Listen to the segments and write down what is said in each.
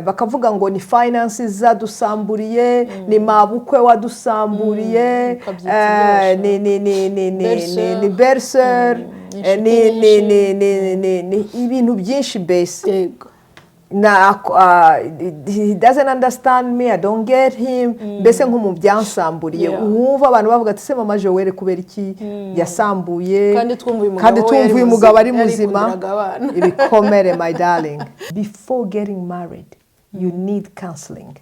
Bakavuga ngo ni finances zadusamburiye, ni mabukwe wadusamburiye, Ukabyita ibyo ni Belle-sœur. ni belle-sœur, Ni ni inshuti ni nyinshi. ni ibintu byinshi mbese. Na he doesn't understand me, I don't get him, mbese nko mu byansamburiye. Wumva abantu bavuga ati: "Se mama Joel kubera iki yasambuye?" Kandi twumva uyu mugabo Kandi we twumva yari uyu mugabo ari muzima, muzima. yarikundiraga abana. Ibikomere, my darling. Before getting married, you need counseling.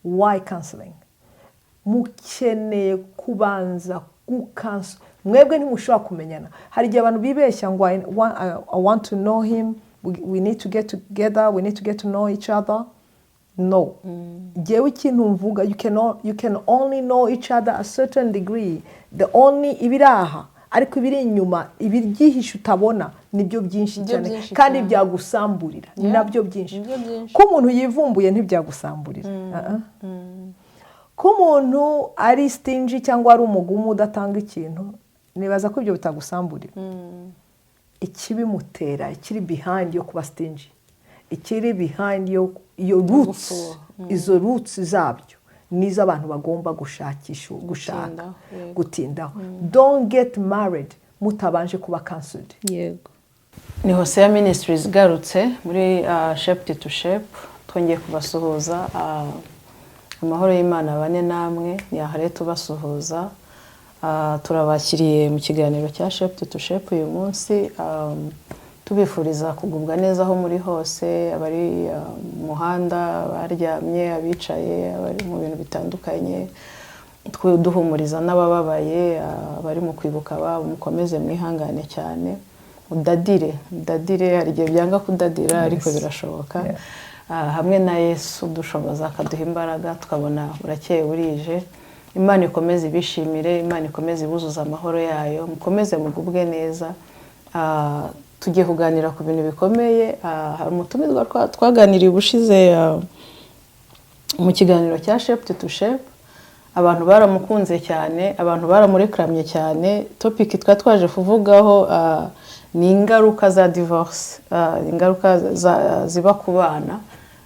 Why counseling? Mukeneye kubanza gukansu. Mwebwe ntimushobora kumenyana. Hari igihe abantu bibeshya ngo I want to know him, we need to get together, we need to get to know each other. No, jyewe ikintu mvuga, you can only know each other a certain degree. The only ibiri aha, ariko ibiri inyuma, ibiryihishe utabona, nibyo byinshi Nibyo cyane byinshi kandi cyane. Byagusamburira ni nabyo byinshi. Nibyo byinshi. Ko umuntu yivumbuye ntibyagusamburira. Uh-uh. Ko umuntu ari stingy cyangwa ari umugumu udatanga ikintu, nibaza ko ibyo bitagusamburira. Ikibimutera, ikiri behind yo kuba stingy, ikiri behind yo iyo roots, Gufuha. izo roots zabyo nizo abantu bagomba gushakisha, gushaka, Gutindaho, yego. gutindaho. Don't get married mutabanje kuba counseled. Ni Hosea Ministries igarutse muri Shape to Shape. Twongeye kubasuhuza. Amahoro y'Imana bane namwe. Ni aha rero tubasuhuza. Turabakiriye mu kiganiro cya Shape to Shape uyu munsi, tubifuriza kugubwa neza aho muri hose, abari mu muhanda, abaryamye, abicaye, abari mu bintu bitandukanye. Duhumuriza n'abababaye, abari mu kwibuka ababo, mukomeze mwihangane cyane, udadire, udadire. Hari igihe byanga kudadira, ariko birashoboka. Hamwe na Yesu dushoboza, akaduha imbaraga, tukabona burakeye burije. Imana ikomeze ibishimire, Imana ikomeze ibuzuze amahoro yayo, mukomeze mugubwe neza. Tugiye kuganira ku bintu bikomeye. Hari umutumirwa twaganiriye ubushize mu kiganiro cya Shape to Shape. Abantu baramukunze cyane, abantu baramurekamye cyane. Topic twari twaje kuvugaho ni ingaruka za divorce, ingaruka ziba ku bana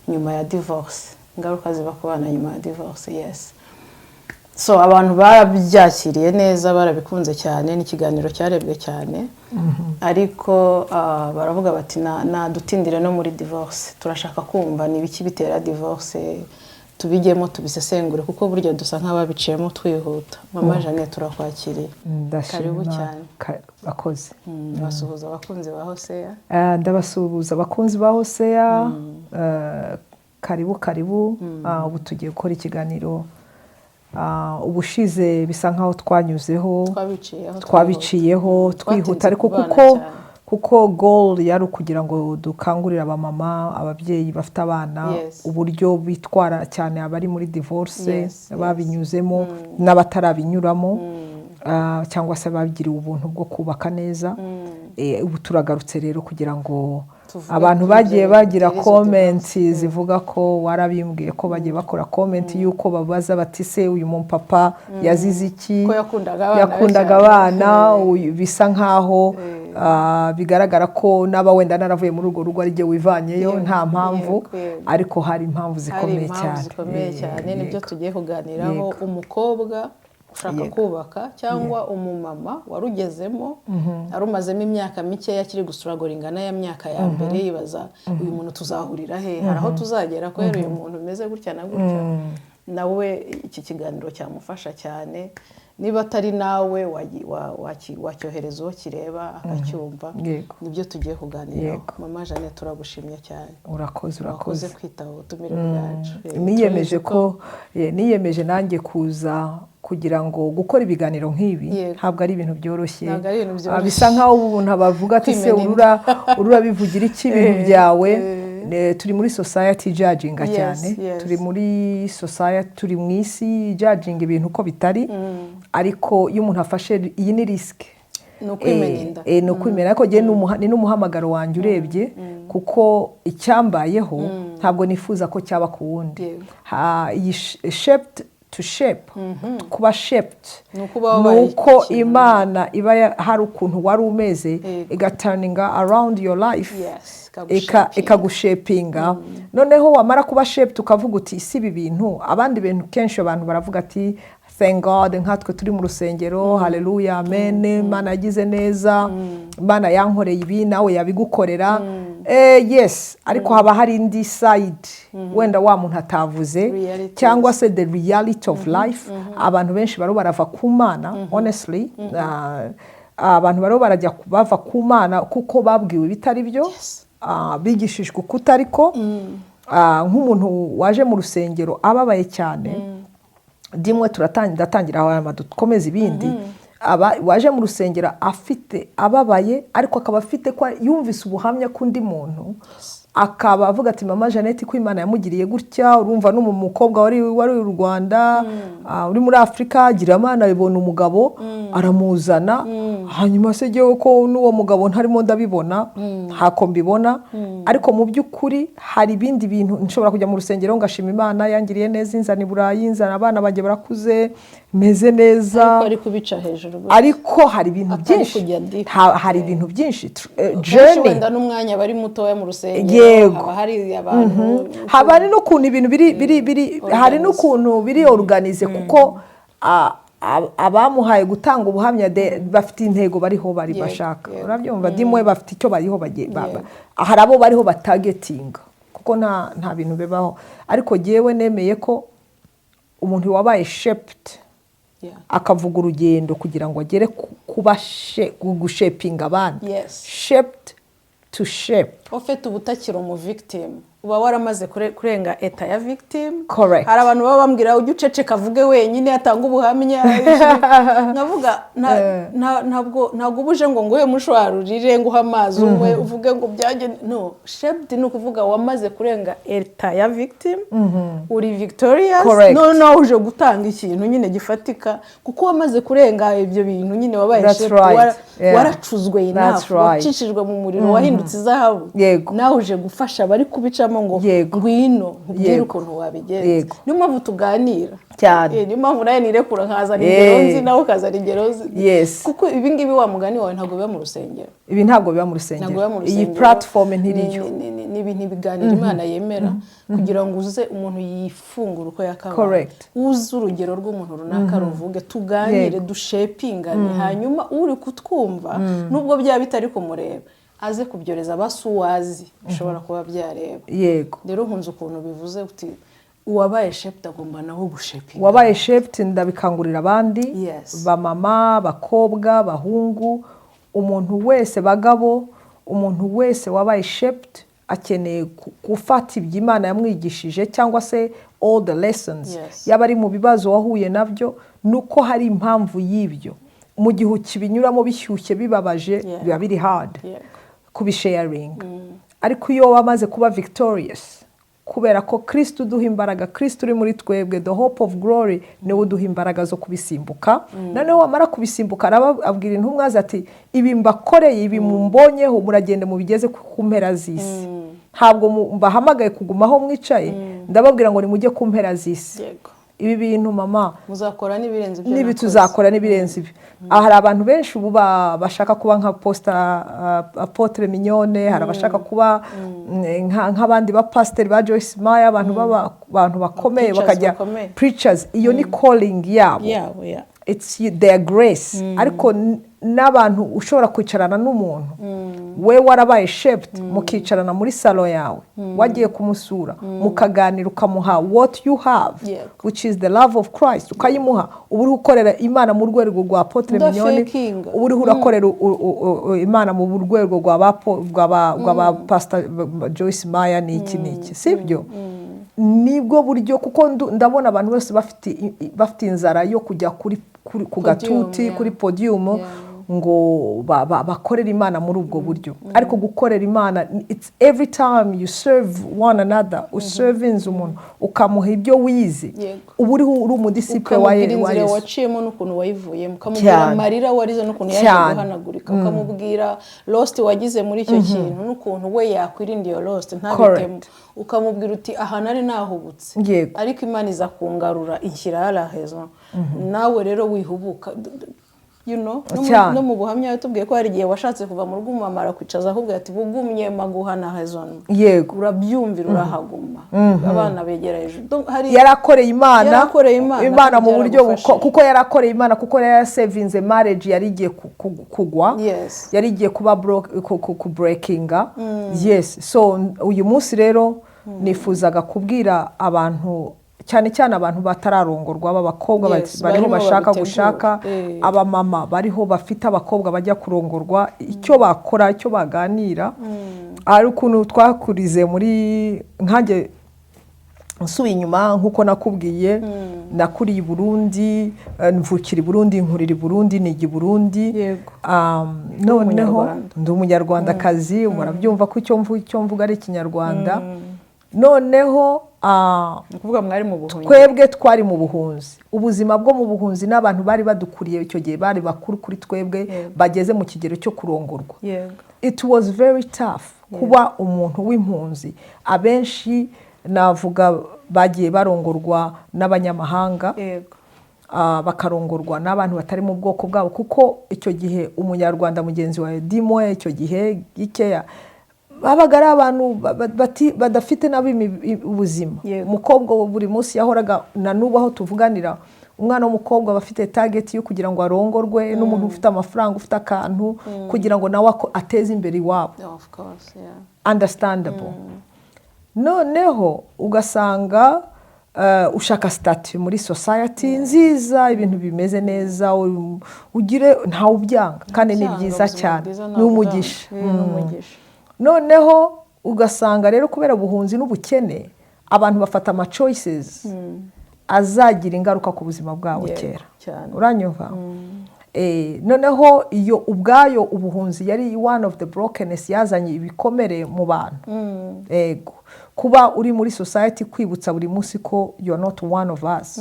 nyuma ya divorce, ingaruka ziba ku bana nyuma ya divorce. Yes, so abantu barabyakiriye neza, barabikunze cyane, ni ikiganiro cyarebwe cyane. Ariko baravuga bati: "Nadutindire no muri divorce, turashaka kumva ni ibiki bitera divorce, tubijyemo tubisesengure, kuko burya dusa nk'ababiciyemo twihuta." Mama Jeannette, turakwakiriye. Ndashima. Karibu cyane. Akoze. Basuhuza abakunzi ba Hosea. Ndabasuhuza abakunzi ba Hosea. Karibu, karibu. Ubu tugiye gukora ikiganiro. Ubushize bisa nkaho twanyuzeho, Twabiciyeho. twabiciyeho twihuta, Twatinze ariko ku bana kuko cyane. kuko goal yari ukugira ngo dukangurire abamama, ababyeyi bafite abana, uburyo bitwara, cyane abari muri divorce, babinyuzemo n'abatarabinyuramo, cyangwa se abagiriwe ubuntu bwo kubaka neza. Ubu turagarutse rero kugira ngo Tuvuge abantu kuri bagiye ibyo bagira bitera izo comment divorce. zivuga ko warabimbwiye ko bagiye bakora comment y'uko babaza bati: "Se uyu mupapa yazize iki?" Ko yakundaga abana be Yakundaga cyane. abana. Bisa nkaho bigaragara ko naba wenda naravuye muri urwo rugo ari jye wivanyeyo, nta mpamvu, yego. ariko hari impamvu Hari zikomeye impamvu cyane. zikomeye cyane, nibyo tugiye kuganiraho. Umukobwa ushaka kubaka cyangwa umumama warugezemo, arumazemo imyaka mikeya, akiri gustruggle ingana ya myaka ya mbere, yibaza: "Uyu muntu tuzahurira he? Hari aho tuzagera kubera uyu muntu umeze gutya na gutya?" Nawe iki kiganiro cyamufasha cyane. Niba atari nawe, wacyohereza uwo kireba akacyumva. Nibyo tugiye kuganiraho. Mama Jeannette, turagushimye cyane. Urakoze. Urakoze Urakoze. kwitaba ubutumire bwacu. Niyemeje Turabizi ko niyemeje nanjye kuza kugira ngo gukora ibiganiro nk'ibi. Ntabwo ari ibintu byoroshye. Ntabwo ari ibintu byoroshye. Bisa nkaho ubu umuntu bavuga ati: "Se Kwimena inda. Urura bivugira iki ibintu byawe?" Turi muri society judging cyane. Turi muri society, turi mu isi judging ibintu uko bitari. Ariko iyo umuntu afashe iyi ni risk. Ni ukwimena inda. Ni ukwimena, ariko njye ni n'umuhamagaro wanjye urebye, kuko icyambayeho ntabwo nifuza ko cyaba ku wundi. Iyi Shape to shape, kuba shaped, Ni ukuba wabaye ni uko ikintu. Imana iba hari ukuntu wari umeze, igaturninga around your life, ikagushapinga. Ikagushapinga. Noneho wamara kuba shaped, ukavuga uti: "Si ibi bintu?" Abandi bintu, kenshi abantu baravuga ati: "Thank God, nkatwe turi mu rusengero, haleluya, amen, Imana yagize neza, Imana yankoreye ibi, nawe yabigukorera." Yes, ariko haba hari indi side wenda wa muntu atavuze, Realities. cyangwa se the reality of life. Abantu benshi baro barava ku Mana, honestly. Abantu baro barajya bava ku Mana kuko babwiwe ibitari byo, bigishijwe ukutariko. Nk'umuntu waje mu rusengero ababaye cyane, dimwe ndatangira aho, hanyuma dukomeze ibindi. Aba waje mu rusengero afite ababaye, ariko akaba afite ko yumvise ubuhamya k'undi muntu, akaba avuga ati: "Mama Jeannette, ko Imana yamugiriye gutya, urumva ni umukobwa wari u Rwanda, uri muri Afurika, agira Imana ibona umugabo aramuzana, hanyuma se jyewe ko n'uwo mugabo ntarimo ndabibona, ntako mbibona." Ariko mu by'ukuri hari ibindi bintu nshobora kujya mu rusengero ngashima Imana yangiriye neza, inzana i Burayi, inzana abana banjye barakuze, meze neza. Ariko ari kubica hejuru gusa. Ariko hari ibintu Atari byinshi. kujya deep. Hari ibintu byinshi. Kenshi Journey. wenda n'umwanya bari mutoya mu rusengero, haba hari abantu. Haba hari n'ukuntu ibintu biri hari Organize. n'ukuntu biri organize, kuko abamuhaye gutanga ubuhamya bafite intego bariho bari bashaka. Urabyumva? Dimwe bafite icyo bariho hari abo bariho batargetinga, kuko nta bintu bibaho. Ariko jyewe nemeye ko umuntu wabaye shaped akavuga urugendo kugira ngo agere kuba gushapinga abandi, shaped to shape. Ufite uba utakiri umu victim, uba waramaze kurenga état ya victim. Correct. Hari abantu baba bambwira: "Ujye uceceka avuge wenyine, atange ubuhamya." Nkavuga: "Ntabwo uba uje ngo nguhe mushwari urire, nguhe amazi unywe, uvuge ngo byanjye." No shaped ni ukuvuga wamaze kurenga état ya victim, uri victorious. Correct. Noneho uje gutanga ikintu nyine gifatika, kuko wamaze kurenga ibyo bintu nyine, wabaye That's shaped, right. Waracuzwe That's enough, right. wacishijwe mu muriro, wahindutse izahabu. Nawe uje gufasha abari kubicamo ngo ngwino nkubwire ukuntu wabigenza. Niyo mpamvu tuganira. Cyane. Niyo mpamvu nawe nirekura nkazana ingero nzi, nawe ukazana ingero nzi, kuko ibi ngibi, wa mugani wawe, ntabwo biba mu rusengero. Ibi ntabwo biba mu Ntabwo rusengero. biba mu Iyi rusengero. platform ntiriyo. Ni ibintu, ibiganiro Imana yemera kugira ngo uze umuntu yifungure uko yakabaye, uze urugero rw'umuntu runaka ruvuge, tuganire, dushapingane, hanyuma uri kutwumva, nubwo byaba bitari kumureba, aze kubyoreza basi uwazi bishobora kuba byareba. Rero nkunze ukuntu bivuze uti: "Uwabaye shaped agomba nawe gushapinga." Wabaye shaped, ndabikangurira abandi, bamama, bakobwa, bahungu, umuntu wese, bagabo, umuntu wese wabaye shaped akeneye gufata ibyo Imana yamwigishije, cyangwa se all the lessons, yaba ari mu bibazo wahuye nabyo, nuko hari impamvu y'ibyo. Mu gihe ukibinyuramo bishyushye, bibabaje, biba biri hard kubisharinga. Ariko iyo wamaze kuba victorious, kubera ko Kirisito uduha imbaraga, Kirisito uri muri twebwe, the hope of glory, niwe uduha imbaraga zo kubisimbuka. Noneho wamara kubisimbuka, arababwira intumwa ze ati: "Ibi mbakoreye, ibi mumbonyeho, muragenda mubigeze ku mpera z'isi. Ntabwo mbahamagaye kugumaho mwicaye, ndababwira ngo nimujye ku mpera z'isi." Ibi bintu, mama, muzakora n'ibirenze ibyo n'ibi nakoze. Tuzakora n'ibirenze ibi. Aha hari abantu benshi ubu bashaka kuba nka posita apôtre Mignone, hari abashaka kuba nk'abandi bapasiteri ba Joyce Meyer, abantu baba abantu bakomeye, Preachers bakajya bakomeye. preachers. Iyo ni calling yabo, yabo, yeah. it's their grace. Ariko n'abantu ushobora kwicarana n'umuntu we warabaye shaped, mukicarana muri salon yawe, wagiye kumusura, mukaganira, ukamuha what you have, which is the love of Christ, ukayimuha, uba uri gukorera Imana mu rwego rwa apôtre Mignone, Udafakinga. uba uriho urakorera Imana mu rwego rwa ba Pastor Joyce Meyer n'iki n'iki. Sibyo? Nibwo buryo, kuko ndabona abantu bose bafite inzara yo kujya ku Podium, gatuti, kuri podium. ngo bakorere Imana muri ubwo buryo. Ariko gukorera Imana, it's every time you serve one another, uservinze umuntu, ukamuha ibyo wize, uba uriho uri umudisciple wa Ukamubwira wa inzira Yesu. waciyemo n'ukuntu wayivuyemo, ukamubwira amarira warize n'ukuntu yaje guhanagurika, ukamubwira loss wagize muri icyo kintu n'ukuntu we yakwirinda iyo loss ntabitemo. Ukamubwira uti: "Aha nari nahubutse, ariko Imana iza kungarura, inshyira harahezo. Nawe rero wihubuka." No mu buhamya yatubwiye ko hari igihe washatse kuva mu rugo, umumama arakwicaza, akubwira ati: "Bugumye maguhana hezo." Urabyumvira, urahaguma, abana begera hejuru. Donc, hari Yarakoreye Imana. Yarakoreye Imana, Imana mu buryo byaragufashije. kuko yarakoreye Imana, kuko yari yarasevinze marriage yari igiye kugwa, yari igiye kuba ku breakinga. Yes, so uyu munsi rero nifuzaga kubwira abantu, cyane cyane abantu batararongorwa b'abakobwa, bariho barimo bashaka babitegura. gushaka, abamama bariho bafite abakobwa bajya kurongorwa, icyo bakora, icyo baganira. Hari ukuntu twakurize muri nkanjye, nsubiye inyuma, nk'uko nakubwiye, nakuriye i Burundi, mvukira i Burundi, nkurira i Burundi, niga i Burundi. Noneho Umunyarwanda. Ndi Umunyarwandakazi, murabyumva ko icyo mvuga ari Ikinyarwanda. Noneho Ni ukuvuga mwari mu buhungiro. Twebwe twari mu buhunzi. Ubuzima bwo mu buhunzi, n'abantu bari badukuriye icyo gihe bari bakuru kuri twebwe, bageze mu kigero cyo kurongorwa, it was very tough kuba umuntu w'impunzi. Abenshi navuga bagiye barongorwa n'abanyamahanga, bakarongorwa n'abantu batari mu bwoko bwabo, kuko icyo gihe Umunyarwanda mugenzi wawe dimoya, icyo gihe gikeya babaga ari abantu badafite nabo ubuzima. Umukobwa buri munsi yahoraga, na n'ubu aho tuvuganira, umwana w'umukobwa aba afite target yo kugira ngo arongorwe n'umuntu ufite amafaranga, ufite akantu, kugira ngo nawe ateze imbere iwabo. Of course, yeah. Understandable. Noneho ugasanga ushaka statut muri society nziza, ibintu bimeze neza, ugire, ntawe ubyanga, kandi ni Byanga, byiza ubuzima cyane, bwiza ni ntabwo umugisha. bwanga. Ni umugisha. Noneho ugasanga rero kubera ubuhunzi n'ubukene, abantu bafata ama choices azagira ingaruka ku buzima bwabo kera. Uranyumva? Noneho iyo ubwayo ubuhunzi yari one of the brokenness yazanye ibikomere mu bantu. Ego, kuba uri muri society kwibutsa buri munsi ko you are not one of us,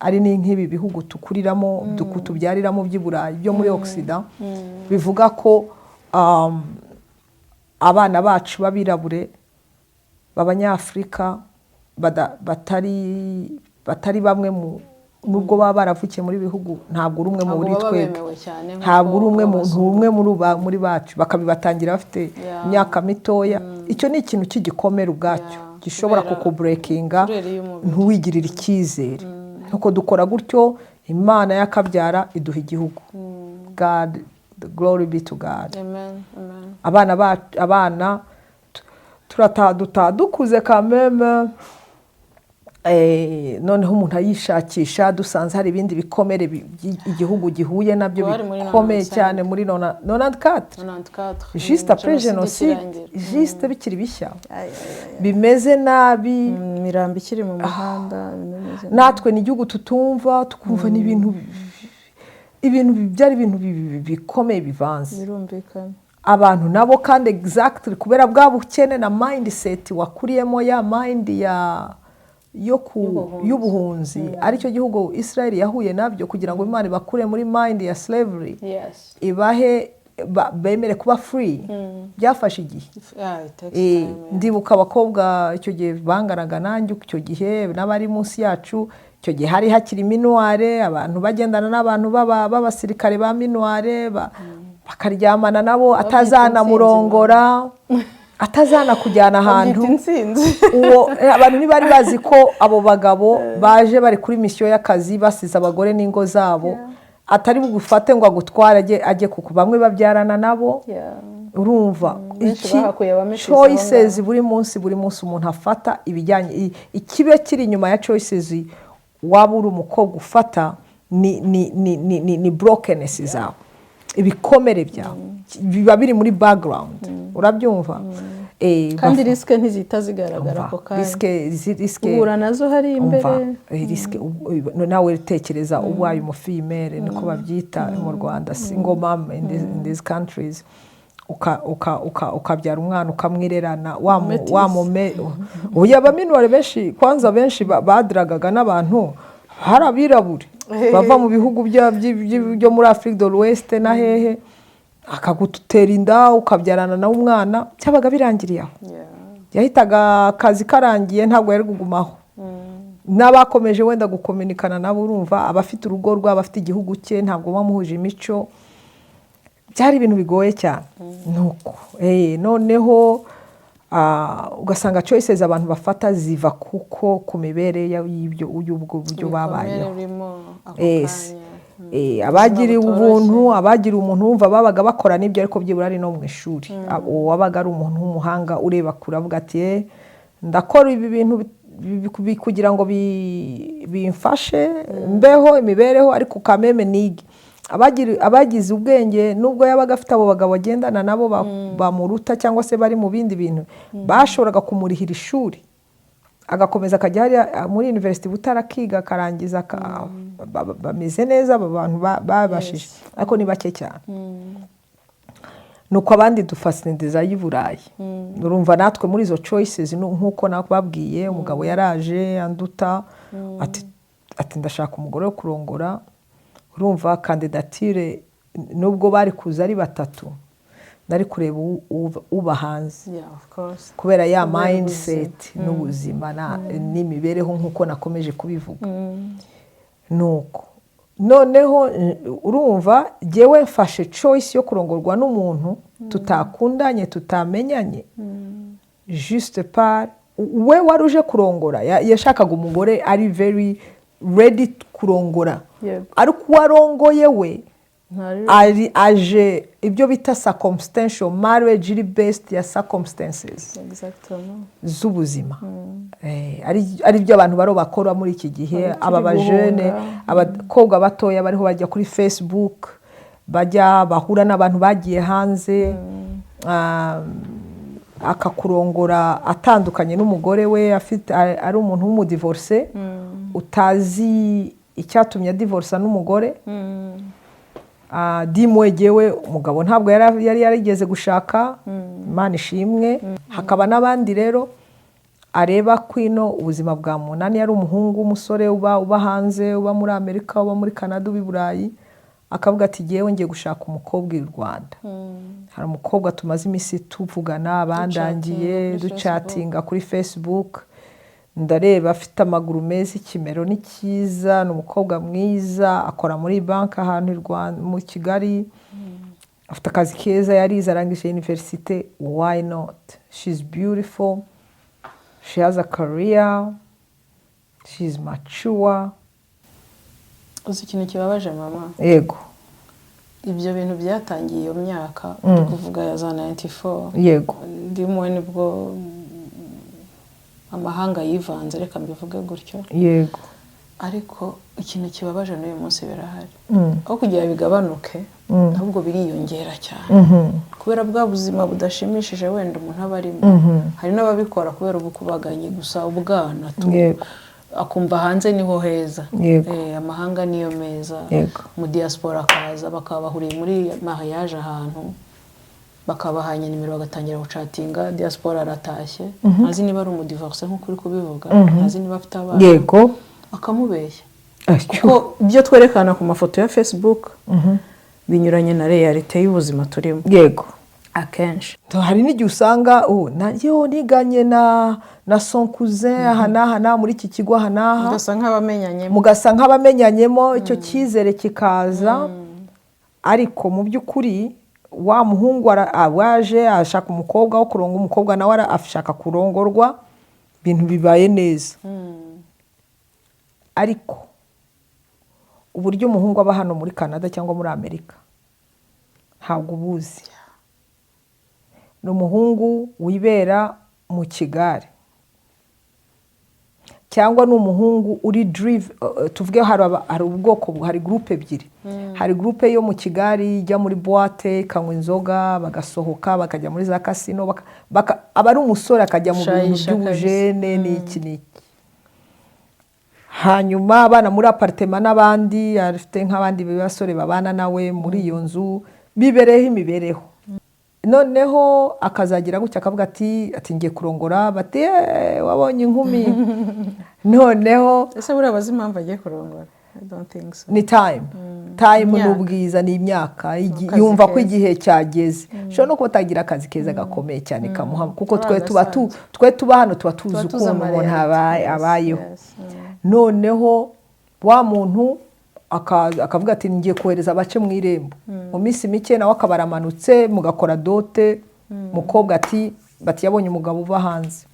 ari ni nk'ibi bihugu tukuriramo, tubyariramo by'i Burayi, byo muri Occident, bivuga ko abana bacu b'abirabure, b'Abanyafurika, batari bamwe mu, nubwo baba baravukiye muri bihugu, ntabwo uri umwe Ntabwo muri baba twebwe. bemewe cyane nk'uko Ntabwo uri umwe mu abazungu. Umwe muri bacu, bakabibatangira bafite imyaka mitoya. Icyo ni ikintu cy'igikomere ubwacyo gishobora kukubreakinga, kubera iyo umubiri. ntuwigirire icyizere. Nuko dukora gutyo, Imana yakabyara iduha igihugu. God, the glory be to God. Amen, amen. Abana bacu, abana turataha, dutaha dukuze kameme. Noneho umuntu ayishakisha, dusanze hari ibindi bikomere igihugu gihuye nabyo Bari muri bikomeye 95. cyane, muri 94, 94. juste après génocide, ikirangira. juste bikiri bishya, Ay, ay, ay. bimeze nabi. Imirambo ikiri mu muhanda, ibintu bimeze nabi. Natwe ni igihugu tutumva, tukumva n'ibintu, ibintu byari ibintu bikomeye bivanze. Birumvikana. Abantu nabo kandi exactly kubera bwa bukene na mindset wakuriyemo, ya mind ya yo ku Y'ubuhunzi. y'ubuhunzi, aricyo gihugu Israel yahuye nabyo kugira ngo Imana ibakure muri mind ya slavery, ibahe bemere kuba free, byafashe igihe. Yeah, it takes time, yeah. Ndibuka abakobwa icyo gihe banganaga nanjye icyo gihe n'abari munsi yacu icyo gihe, hari hakiri MINUAR, abantu bagendana n'abantu b'abasirikare ba MINUAR, bakaryamana nabo, atazanamurongora, atazanakujyana ahantu. Babyita intsinzi. Uwo abantu ntibari bazi ko abo bagabo baje bari kuri mission y'akazi, basize abagore n'ingo zabo, atari bugufate ngo agutware ajye kuku bamwe babyarana nabo. Urumva Benshi iki bahakuye abamishisi choices aho. Buri munsi, buri munsi umuntu afata ibijyanye ikibe kiri inyuma ya choices waba uri umukobwa ufata ni brokenness zawe, ibikomere byawe biba biri muri background. Urabyumva? Kandi risques ntizihita zigaragara ako kanya. Risques Uhura nazo hari imbere. Umva, risque nawe tekereza ubaye umufille-mère, niko babyita mu Rwanda, single mom in these countries, ukabyara umwana ukamwirerana wa Métis. Wa mume ubu abaminuware benshi, kwanza benshi badragaga n'abantu hari abirabure bava mu bihugu byo muri Afrique de l'Ouest na hehe, akagutera inda, ukabyarana nawe umwana, byabaga birangiriye aho. Yahitaga akazi karangiye, ntabwo yari kugumaho. N'abakomeje wenda gukominikana nabo, urumva abafite urugo rwe, abafite igihugu cye, ntabwo bamuhuje imico, byari ibintu bigoye cyane. Nuko noneho ugasanga choices abantu bafata ziva kuko ku mibereho y'ibyo y'ubwo buryo babayeho. Ibikomere urimo ako Yes. kanya. Abagiriwe Ubuzima ubuntu, abagiriwe umuntu wumva babaga bakora n'ibyo, ariko byibura ari no mu ishuri. Uwo wabaga ari umuntu w'umuhanga ureba kure, avuga ati: "Ndakora ibi bintu kugira ngo bimfashe mbeho imibereho, ariko kameme nige." Abagize ubwenge, nubwo yabaga afite abo bagabo agendana nabo bamuruta cyangwa se bari mu bindi bintu, bashoboraga kumurihira ishuri, agakomeza akajya hariya muri university Butare, akiga, akarangiza, bameze neza. Abo bantu babashije, ariko ni bake cyane. Nuko abandi dufasindiza y'i Burayi. Urumva natwe muri izo choices, nk'uko nababwiye, umugabo yaraje anduta, ati ndashaka umugore wo kurongora. Urumva candidature, nubwo bari kuza ari batatu, nari kureba uba hanze Yeah, of course. kubera ya Kubera mindset n'ubuzima n'imibereho, nk'uko nakomeje kubivuga. Nuko noneho urumva jyewe mfashe choice yo kurongorwa n'umuntu tutakundanye, tutamenyanye, juste par we wari uje kurongora, yashakaga umugore ari very ready kurongora, ariko uwarongoye we Ntari ari aje ibyo bita circumstantial marriage, iri based ya circumstances Exactement. z'ubuzima. Ari byo abantu baro bakora muri iki gihe. Abakiri Aba bajene, guhunga. abakobwa batoya bariho bajya kuri Facebook, bajya bahura n'abantu bagiye hanze, akakurongora atandukanye n'umugore we, afite ari umuntu w'umudivorcé, utazi icyatumye adivorsa n'umugore. Dimwe jyewe umugabo ntabwo yari yarigeze gushaka, Imana ishimwe. Hakaba n'abandi rero areba kwino ubuzima bwa munani, yari umuhungu w'umusore uba hanze, uba muri Amerika, uba muri Canada, uba i Burayi, akavuga ati: "Jyewe ngiye gushaka umukobwa i Rwanda. Hari umukobwa tumaze iminsi tuvugana, bandangiye, kuri ducatinga kuri Facebook, ndareba afite amaguru meza, ikimero ni cyiza, ni umukobwa mwiza, akora muri banki ahantu i Rwanda, mu Kigali, afite akazi keza, yarize, arangije université. Why not? She's beautiful, she has a career, she's mature." Uzi ikintu kibabaje, mama? Yego. Ibyo bintu byatangiye iyo myaka uri kuvuga ya za 94. Ndimo nibwo amahanga yivanze, reka mbivuge gutyo. Ariko ikintu kibabaje, n'uyu munsi birahari. Aho kugira bigabanuke, ahubwo biriyongera cyane kubera bwa buzima budashimishije wenda umuntu aba arimo. Hari n'ababikora kubera ubukubaganyi gusa, ubwana tu, akumva hanze niho heza. Amahanga niyo meza. Mu diaspora akaza, bakaba bahuriye muri mariage ahantu, bakabahanya nimero, bagatangira gucatinga. Diaspora aratashye, ntazi niba ari umudivorce nk'uko uri kubivuga, ntazi niba afite abana, akamubeshya, kuko ibyo twerekana ku mafoto ya Facebook binyuranye na réalité y'ubuzima turimo akenshi. Hari n'igihe usanga yo niganye na son cousin aha n'aha n'aha, muri iki kigo aha n'aha. Mugasa nk'abamenyanye. Mugasa nk'abamenyanyemo, icyo cyizere kikaza. Ariko mu by'ukuri wa muhungu waje ashaka umukobwa wo kuronga, umukobwa nawe ashaka kurongorwa, ibintu bibaye neza. Ariko uburyo umuhungu aba hano muri Canada cyangwa muri Amerika ntabwo ubuzi. Ni umuhungu wibera mu kigare, Cyangwa ni umuhungu uri drive, tuvuge hari ubwoko, hari groupe ebyiri. Hari groupe yo mu Kigali ijya muri boîte, ikanywa inzoga, bagasohoka bakajya muri za casino, aba ari umusore akajya mu bintu Shayisha kabisa. by'ubujene n'iki n'iki. Hanyuma abana muri appartement n'abandi, afite nk'abandi basore babana nawe muri iyo nzu, bibereyeho imibereho. Noneho akazagira gutya akavuga ati "Ngiye kurongora." Bati: "Eh, wabonye inkumi." Noneho Ese buriya bazi impamvu agiye kurongora? I don't think so. Ni time Imyaka. n'ubwiza, ni imyaka. Akazi Yumva ko keza. igihe cyageze. Ushobora no kuba atagira akazi keza gakomeye cyane kamuha, kuko twe tuba Agasanzwe. Twe tuba hano tuba tuzi Tuba tuzi ukuntu umuntu ama reality. abayeho. Noneho wa muntu akaza akavuga ati: "Ngiye kohereza abace mu irembo." Mu minsi mike nawe akaba aramanutse, mugakora dot. Mukobwa ati, bati yabonye umugabo uva hanze.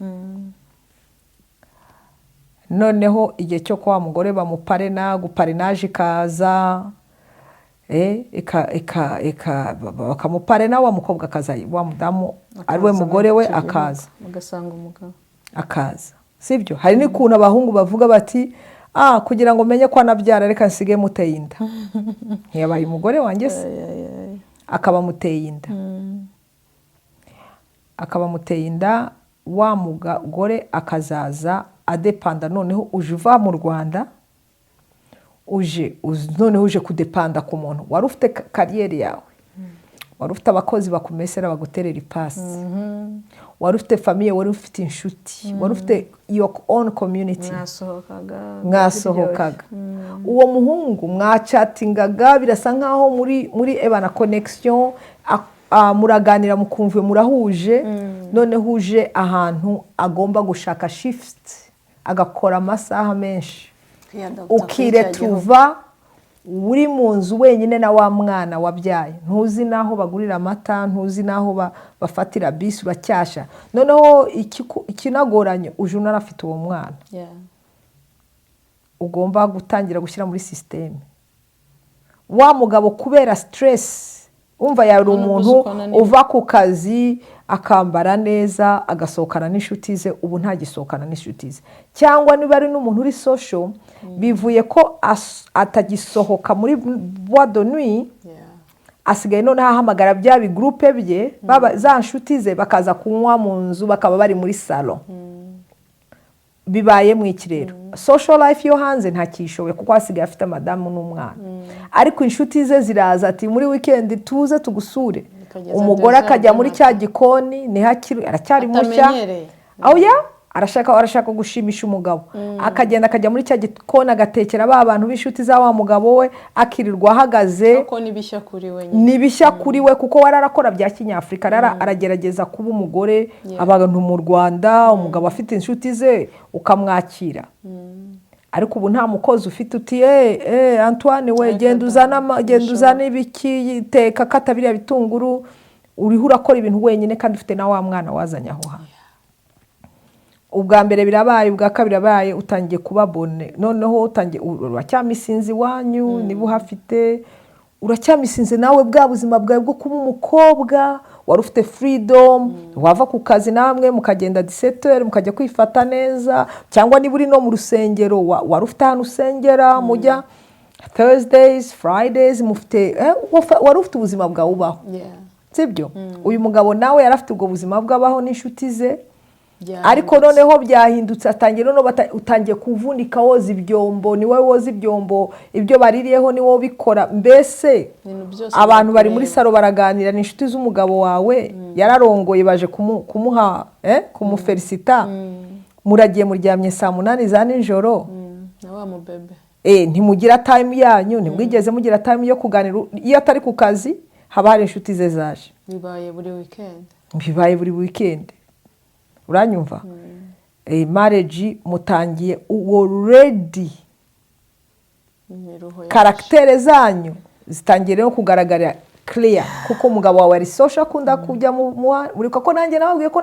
Noneho igihe cyo kwa mugore bamuparena, guparenaje ikaza, bakamuparena, wa mukobwa akaza, wa mudamu ari we Akaza mugore muri we icyo gihugu, akaza ugasanga umugabo akaza. Sibyo? Hari n'ukuntu abahungu bavuga bati: "Ah, kugira ngo menye ko anabyara, reka nsige muteye inda. Ntiyabaye umugore wanjye se?" Ay, ay, ay. Akaba amuteye inda, akaba amuteye inda. Wa mugore akazaza adepanda. Noneho uje uva mu Rwanda, uje noneho uje kudepanda ku muntu wari ufite carrière yawe, wari ufite abakozi bakumesera, baguterera ipasi, wari ufite famille, wari ufite inshuti, wari ufite your own community. Mwasohokaga. Mwasohokaga, uwo muhungu mwacatingaga, birasa nkaho muri ebana connection, muraganira, mukumva murahuje. Noneho uje ahantu agomba gushaka shift, agakora amasaha menshi, ukiretrouva uri mu nzu wenyine na wa mwana wabyaye. Ntuzi n'aho bagurira amata, ntuzi n'aho bafatira bisi, uracyasha. Noneho ikinagoranye, uje unarafite uwo mwana ugomba gutangira gushyira muri système. Wa mugabo kubera stress, wumva yari Nubwo umuntu uzi uko ananiwe. uva ku kazi akambara neza, agasohokana n'inshuti ze, ubu ntagisohokana n'inshuti ze. Cyangwa niba ari n'umuntu uri social, bivuye ko atagisohoka muri boîte de nuit, asigaye noneho ahamagara bya bigroupe bye, za nshuti ze, bakaza kunywa mu nzu, bakaba bari muri salon. Bibaye mu iki rero, social life yo hanze ntakishoboye, kuko asigaye afite madamu n'umwana. Ariko inshuti ze ziraza, ati: "Muri weekend tuze tugusure." Bikageza Umugore 2h akajya muri du cya gikoni, niho akiri, aracyari mushya. Atamenyereye. Oya, arashaka gushimisha umugabo, akagenda akajya muri cya gikoni, agatekera ba bantu b'inshuti za wa mugabo we, akirirwa ahagaze. Kuko ni bishya kuri we nyine. Ni bishya kuri we, kuko we arakora bya kinyafurika, aragerageza kuba umugore. Abantu mu Rwanda, umugabo afite inshuti ze ukamwakira, ariko ubu nta mukozi ufite uti: "Eh eh, Antoine we, genda uzane ibiki, teka, kata biriya bitunguru." Uriho urakora ibintu wenyine kandi ufite na wa mwana wazanye aho hantu. Ubwa mbere birabaye, ubwa kabiri birabaye, utangiye kuba bone. Noneho utangiye, uracyamisinze iwanyu niba uhafite, uracyamisinze nawe bwa buzima bwawe bwo kuba umukobwa wari ufite freedom, wava ku kazi namwe mukagenda 17h, mukajya kwifata neza. Cyangwa niba uri no mu rusengero, wari ufite ahantu usengera, mujya Thursdays, Fridays, mufite wari ufite ubuzima bwawe ubaho. Sibyo? Uyu mugabo nawe yari afite ubwo buzima bw'abaho n'inshuti ze, ariko noneho byahindutse, atangiye noneho utangiye kuvunika woza ibyombo, ni wowe woza ibyombo, ibyo baririyeho ni wowe ubikora mbese. Ibintu byose Abantu bari muri birakureba. salon baraganira, ni inshuti z'umugabo wawe yararongoye, baje kumuha kumufelicita. Muragiye muryamye saa 8 za nijoro. Na wa mubebe. Ntimugira time yanyu, ntimwigeze mugira time yo kuganira. Iyo atari ku kazi haba hari inshuti ze zaje. Bibaye buri weekend. Bibaye buri weekend, uranyumva? Marriage mutangiye already Imiruho. Caractère zanyu zitangiye rero kugaragara clear, kuko umugabo wawe ari social, akunda kujya muri, kuko nanjye nababwiye ko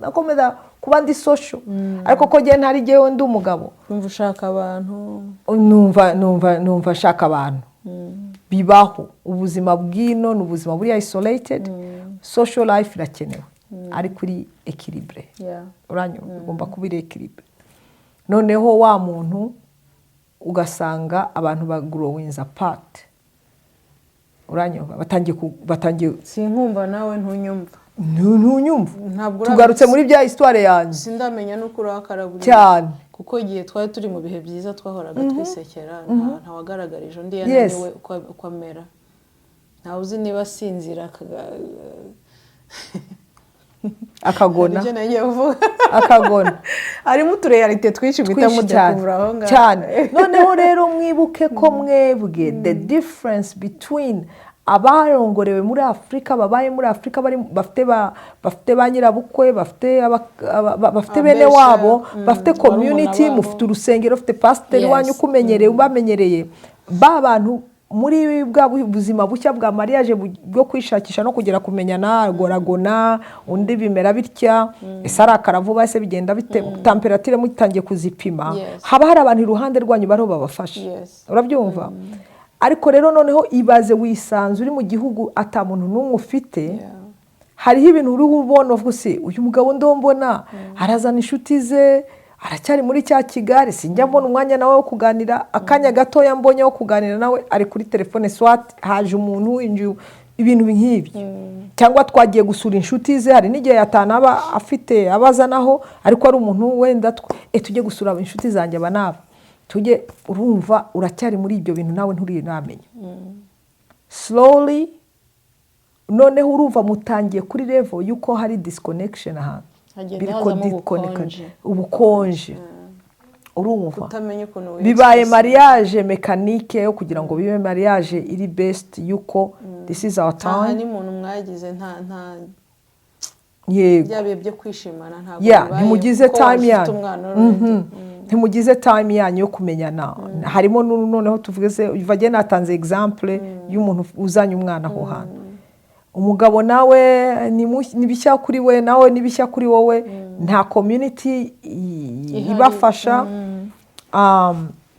nakomeza kuba ndi social, ariko ko njye ntari jyewe, ndi umugabo. Numva ushaka abantu. Numva nshaka abantu. Bibaho, ubuzima bw'ino ni ubuzima buri isolated. Social life irakenewe ariko iri équilibré. Uranyumva? Igomba kuba iri équilibré. Noneho wa muntu ugasanga abantu bagrowinze apart. Uranyumva? Batangiye Sinkumva, nawe ntunyumva. Ntunyumva. Ntabwo Tugarutse muri bya histoire yanjye. Sindamenya n'uko urakara buri Cyane. Kuko igihe twari turi mu bihe byiza twahoraga twisekera, ntawagaragarije undi yananiwe uko amera. Ntawe uzi niba asinzira Akagona. Ibyo nagiye kuvuga. Akagona. Harimo uturéalité twinshi guhita Twinshi cyane. Mudekuvura aho ngaho. Cyane. Noneho rero mwibuke ko mwebwe, the difference between abarongorewe muri Afurika, babaye muri Afurika, bari bafite ba nyirabukwe, bafite bene Abesha, wabo, bafite barumuna community, babo. mufite urusengero, ufite pasiteri wanyu ukumenyereye, ubamenyereye, ba bantu muri bwa buzima bushya bwa mariage, bwo kwishakisha no kugera kumenyana, goragona undi bimera bitya, ese arakara vuba, ese bigenda bite, température mutangiye kuzipima, haba hari abantu iruhande rwanyu bariho babafasha. Urabyumva? Ariko rero noneho ibaze wisanze uri mu gihugu ata muntu n'umwe ufite. Hariho ibintu uriho ubona, uvuga uti: "Uyu mugabo ndombona arazana inshuti ze, aracyari muri cya kigare, sinjya mbona umwanya nawe wo kuganira. Akanya gatoya mbonye wo kuganira nawe ari kuri telefone, soit haje umuntu inju," ibintu nk'ibyo, cyangwa twagiye gusura inshuti ze. Hari n'igihe atanaba afite abazanaho, ariko ari umuntu wenda tujye gusura inshuti zanjye aba n'aba, tujye. Urumva uracyari muri ibyo bintu, nawe nturinamenya. Slowly noneho urumva mutangiye kuri level y'uko hari disconnection ahantu. Hagenda Biriko hazamo disconnection. ubukonje. Ubukonje, urumva? Kutamenya ukuntu Bibaye wiyexpressa. mariage mécanique yo kugira ngo bibe mariage iri best, yuko this is our Nta time. honeymoon mwagize, nta bya bihe byo kwishimana ntabwo bibaye, ntimugize kuko time wari ufite yanyu. umwana already. Ntimugize time yanyu yo kumenyana. Harimo noneho tuvuge se vage, natanze example y'umuntu uzanye umwana aho hantu. Umugabo nawe ni bishya kuri we, nawe ni bishya kuri wowe, nta community Ihari. ibafasha.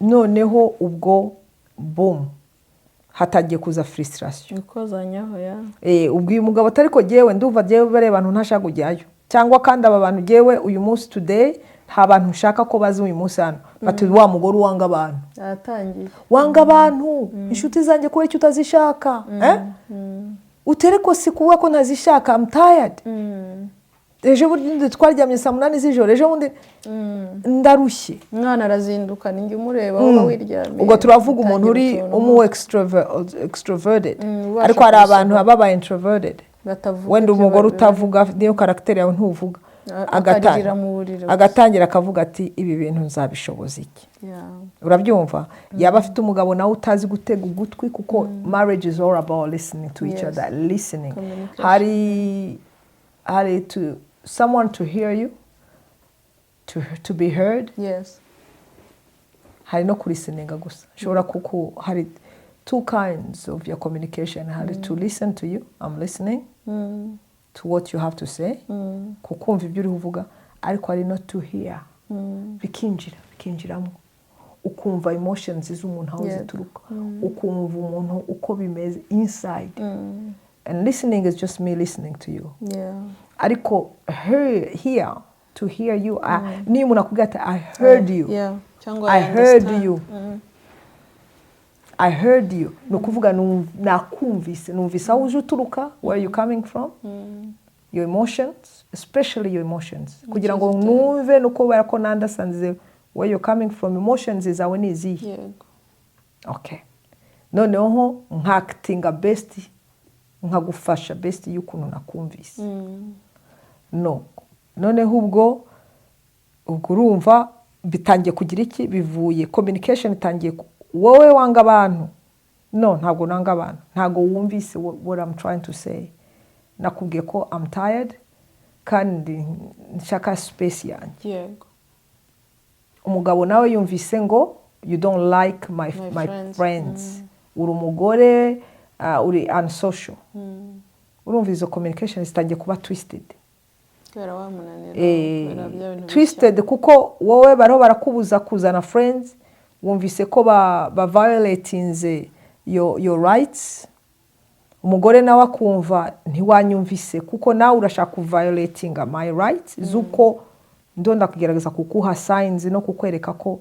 Noneho ubwo boom, hatangiye kuza frustration. Ukozanyaho ya. Ubwo uyu mugabo atari ko jyewe ndumva jyewe bariya bantu ntashaka kujyayo, cyangwa kandi aba bantu jyewe uyu munsi, today, nta bantu nshaka ko baza uyu munsi hano, bati: "Wa mugore wanga abantu." Aratangiye. "Wanga abantu, inshuti zanjye, kubera icyo utazishaka?" Eh? Utere ko si kuvuga ko ntazishaka, I'm tired. Ejo bundi twaryamye saa 8 z'ijoro, ejo bundi ndarushye. Umwana arazinduka, ninjye umureba, wowe wiryamiye. Ubwo turavuga umuntu uri Utangira utuntu umu extroverted. Ubasha Ariko hari abantu kubisohora. baba introverted. Batavuga Wenda ibyo umugore utavuga, niyo caractère yawe, ntuvuga. Akaririra mu buriri gusa. Agatangira akavuga ati: "Ibi bintu nzabishoboza iki?" Urabyumva? Yaba afite umugabo nawe utazi gutega ugutwi, kuko marriage is all about listening to each Yes. other, listening. Communication. Hari to someone to hear you, to be heard. Hari no kulisteninga gusa. Ushobora kuku hari two kinds of your communication. Hari to listen to you, I'm listening to what you have to say, kukumva ibyo uriho uvuga, ariko hari no to hear, bikinjira, bikinjiramo, ukumva emotions z'umuntu aho zituruka, ukumva umuntu uko bimeze inside. And listening is just me listening to you. Ariko hear, to hear you, niyo umuntu akubwira ati: "I heard you." Cyangwa "I heard understand. you." "I heard you" ni ukuvuga nakumvise, numvise aho uje uturuka, where you coming from, your emotions, especially your emotions, kugira ngo numve no kubera ko nandasanze where you're coming from, emotions zawe ni izihe. Okay, noneho nkakitinga best, nkagufasha best y'ukuntu nakumvise. No noneho ubwo urumva bitangiye kugira iki, bivuye communication itangiye wowe wanga abantu. No, ntabwo nanga abantu, ntabwo wumvise what I'm trying to say. Nakubwiye ko I'm tired kandi nshaka space yanjye. Umugabo nawe yumvise ngo you don't like my, My my friends. friends. Uri umugore uri unsocial. Urumva izo communication zitangiye kuba twisted. Kubera wa munaniro, kubera bya bintu bishya. Twisted kuko wowe bariho barakubuza kuzana friends, wumvise ko ba violatinze your rights. Umugore nawe akumva ntiwanyumvise, kuko nawe urashaka kuviolatinga my rights z'uko Ndonda kugerageza kukuha signs no kukwereka ko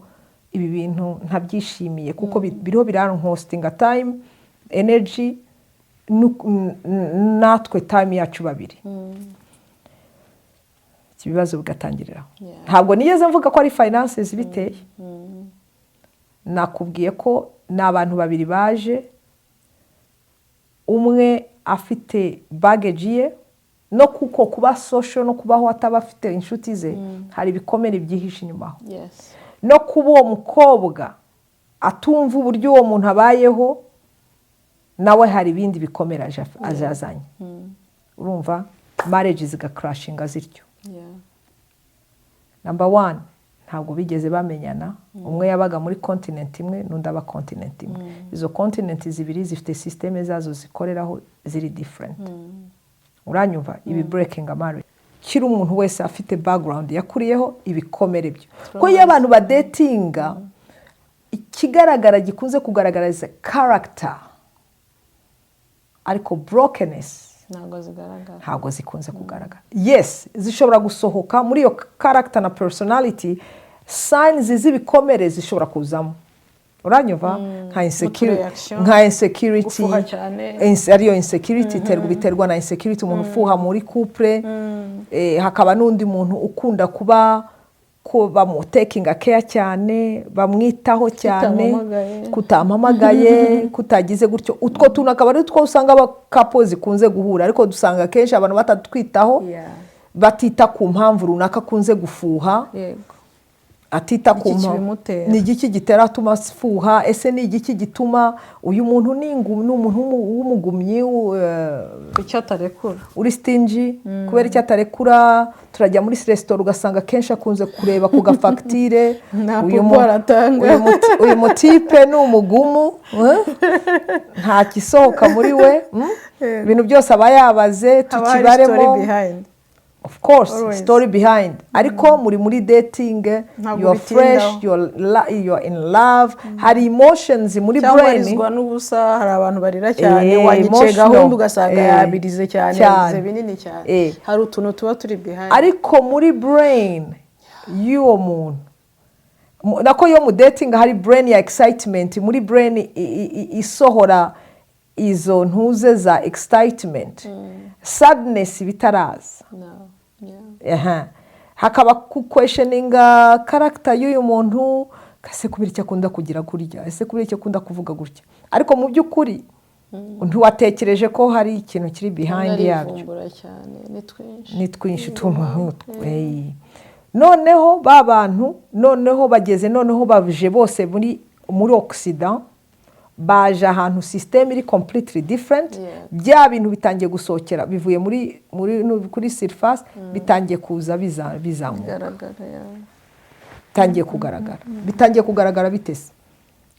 ibi bintu ntabyishimiye, kuko biriho birancostinga time, energy, natwe time yacu babiri. Ibibazo bigatangiriraho. Ntabwo nigeze mvuga ko ari finances biteye. Nakubwiye ko ni abantu babiri baje, umwe afite baggage ye, no kuko kuba social no kubaho ataba afite inshuti ze, hari ibikomere byihishe inyuma aho. No kuba uwo mukobwa atumva uburyo uwo muntu abayeho, nawe hari ibindi bikomere aje azanye. Urumva, marriage zigacrashinga zityo. Number one, ntabwo bigeze bamenyana. Umwe yabaga muri continent imwe, n'undi aba continent imwe. Izo continent zibiri zifite système zazo zikoreraho ziri different. Uranyumva? Ibi breaking marriage. Kiri umuntu wese afite background yakuriyeho, ibikomere byo, ko iyo abantu badatinga, ikigaragara gikunze kugaragariza character, ariko brokenness ntabwo zigaragara. Ntabwo zikunze kugaragara. Yes, zishobora gusohoka muri iyo character na personality, signs z'ibikomere zishobora kuzamo. Uranyumva? Nka insecurity, N'utureaction. nka insecurity. Gufuha cyane. Ariyo insecurity biterwa na insecurity, umuntu ufuha muri couple, hakaba n'undi muntu ukunda kuba ko bamutakinga care cyane, bamwitaho cyane. Kutampamagaye. Kutampamagaye, kutagize gutyo. Utwo tuntu akaba ari two usanga abacouple zikunze guhura, ariko dusanga akenshi abantu batatwitaho, batita ku mpamvu runaka akunze gufuha, atita ku Iki mpamvu. kibimutera. Ni igiki gitera atuma afuha? Ese ni igiki gituma uyu muntu ni umuntu w'umugumyi, Icyo atarekura. uri stingy? Kubera icyo atarekura. Turajya muri resitora, ugasanga akenshi akunze kureba ku gafagitire. Nta Uyu pourboire atanga. Uyu mutipe ni umugumu, eh? Nta kisohoka muri we, Ibintu byose aba yabaze. Haba hari Tukibaremo. story behind. Of course. Always. Story behind, ariko muri dating, Ntabwo you are fresh, bitindaho. you are in love, hari emotions muri Cyangwa brain. arizwa n'ubusa. Hari abantu barira cyane, wanyiciye Emotional. gahunda, ugasanga yabirize cyane, Cyane. yarize binini cyane. Hari utuntu tuba turi behind. Ariko muri brain y'uwo muntu, nako iyo mu dating hari brain ya excitement, muri brain isohora izo ntuze za excitement, sadness bitaraza. No. Yeah. Aha. Hakaba kuquestioninga character y'uyu muntu: ese kubera icyo akunda kugira kurya? Ese kubera icyo akunda kuvuga gutya? Ariko mu by'ukuri ntiwatekereje ko hari ikintu kiri behind yabyo. Narivumbura cyane, ni twinshi. Ni twinshi utuntu nk'utwo. Noneho ba bantu noneho bageze, noneho baje bose muri Occident, baje ahantu system iri completely different. Bya bintu bitangiye gusohokera, bivuye muri kuri surface, bitangiye kuza bizamuka. Bigaragara, yeah. Bitangiye kugaragara. Bitangiye kugaragara bitese?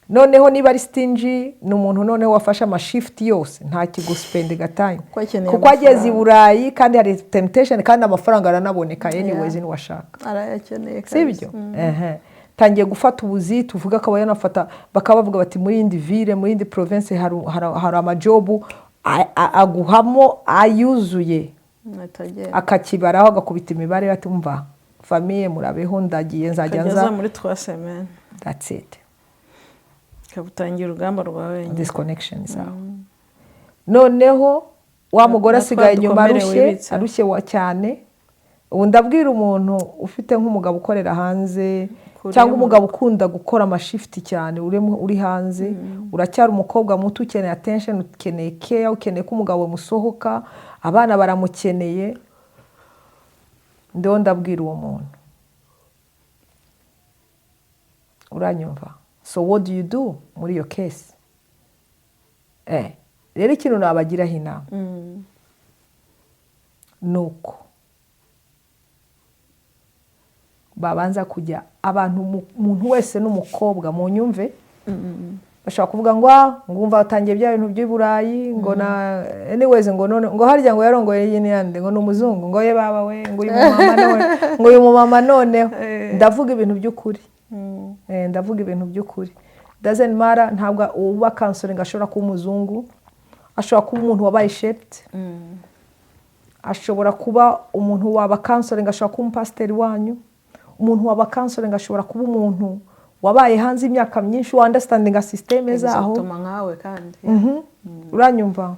Noneho niba ari stingy, ni umuntu noneho wafashe amashift yose, nta kiguspendinga time, Kuko akeneye kuko ageze i amafaranga. Burayi kandi hari temptation, kandi amafaranga aranaboneka anyways niwashaka. Arayakeneye. Si byo? Ehe. Tangiye gufata ubuzi, tuvuga akaba yanafata, bakaba bavuga bati muri yindi ville, muri yindi province hari amajob aguhamo ayuzuye. Atagera. Akakibaraho, agakubita imibare, ati: "Umva famille, murabeho, ndagiye, nzajya akageza nza." muri 3 semaines. That's it. Ukabutangira urugamba rwa wenyine. Disconnection zawe. Noneho wa mugore Na twa asigaye inyuma dukomere arushye, wibitse. arushye wa cyane. Ubu ndabwira umuntu ufite nk'umugabo ukorera hanze, Kure cyangwa yo mu umugabo ukunda gukora amashift cyane, uri hanze, uracyari umukobwa muto, ukeneye attention, ukeneye care, ukeneye ko umugabo musohoka, abana baramukeneye. Ndiho ndabwira uwo muntu. Uranyumva? So what do you do muri iyo case? Rero ikintu nabagiraho inama ni uko babanza kujya abantu, umuntu wese n'umukobwa mu nyumve, bashobora kuvuga ngo: "Ah, ngumva watangiye bya bintu by'i Burayi," ngo na anyways, ngo none ngo harya ngo yarongoye iyi niyande, ngo ni umuzungu, ngo ye baba we, ngo uyu mumama none, ngo uyu mumama noneho. Ndavuga ibintu by'ukuri. Ndavuga ibintu by'ukuri. Doesn't matter, ntabwo uba counseling ashobora kuba umuzungu, ashobora kuba umuntu wabaye shaped, ashobora kuba umuntu waba counseling, ashobora kuba umupasiteri wanyu. Umuntu waba counseling ashobora kuba umuntu wabaye hanze imyaka myinshi, wa understandinga système zaho. Exactement, nkawe kandi. Uranyumva?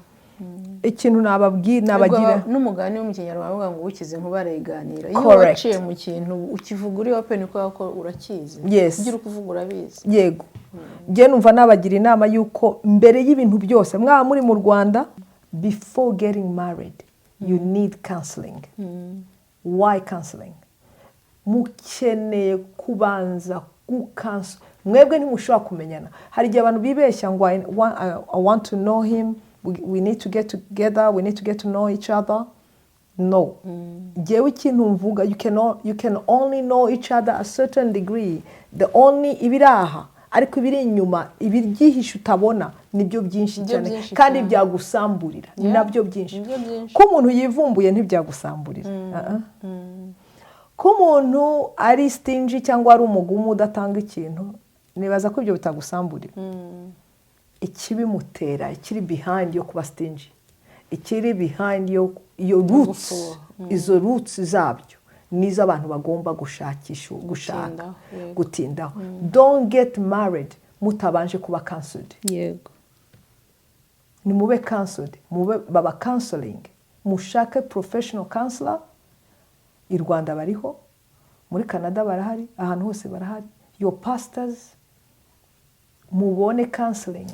Ikintu nababwira, nabagira Ubwo n'umugani wo mu Kinyarwanda bavuga ngo "Ukize inkuba arayiganira." Iyo waciye mu kintu, ukivuga uri open kubera ko urakizi. Ibyo uri kuvuga urabizi. Yego, njye numva nabagira inama y'uko mbere y'ibintu byose, mwaba muri mu Rwanda, before getting married you need counseling. Why counseling? Mukeneye kubanza gucounsel. Mwebwe ntimushobora kumenyana. Hari igihe abantu bibeshya ngo I want to know him, we need to get together, we need to get to know each other. No, njyewe ikintu mvuga, you can only know each other a certain degree. The only ibiri aha, ariko ibiri inyuma, ibiryihishe utabona, nibyo byinshi Nibyo cyane byinshi kandi cyane. byagusamburira. Ni nabyo byinshi. Nibyo byinshi. Ko umuntu yivumbuye ntibyagusamburira. Ko umuntu ari stingy cyangwa ari umugumu udatanga ikintu, nibaza ko ibyo bitagusamburira. Ikibimutera, ikiri behind yo kuba stingy, ikiri behind yo iyo roots, Gufuha. izo roots zabyo nizo abantu bagomba gushakisha, gushaka, Gutindaho, yego. gutindaho. Don't get married mutabanje kuba counseled. Nimube counseled, mube baba counseling, mushake professional counselor. I Rwanda bariho, muri Canada barahari, ahantu hose barahari. Your pastors, mubone counseling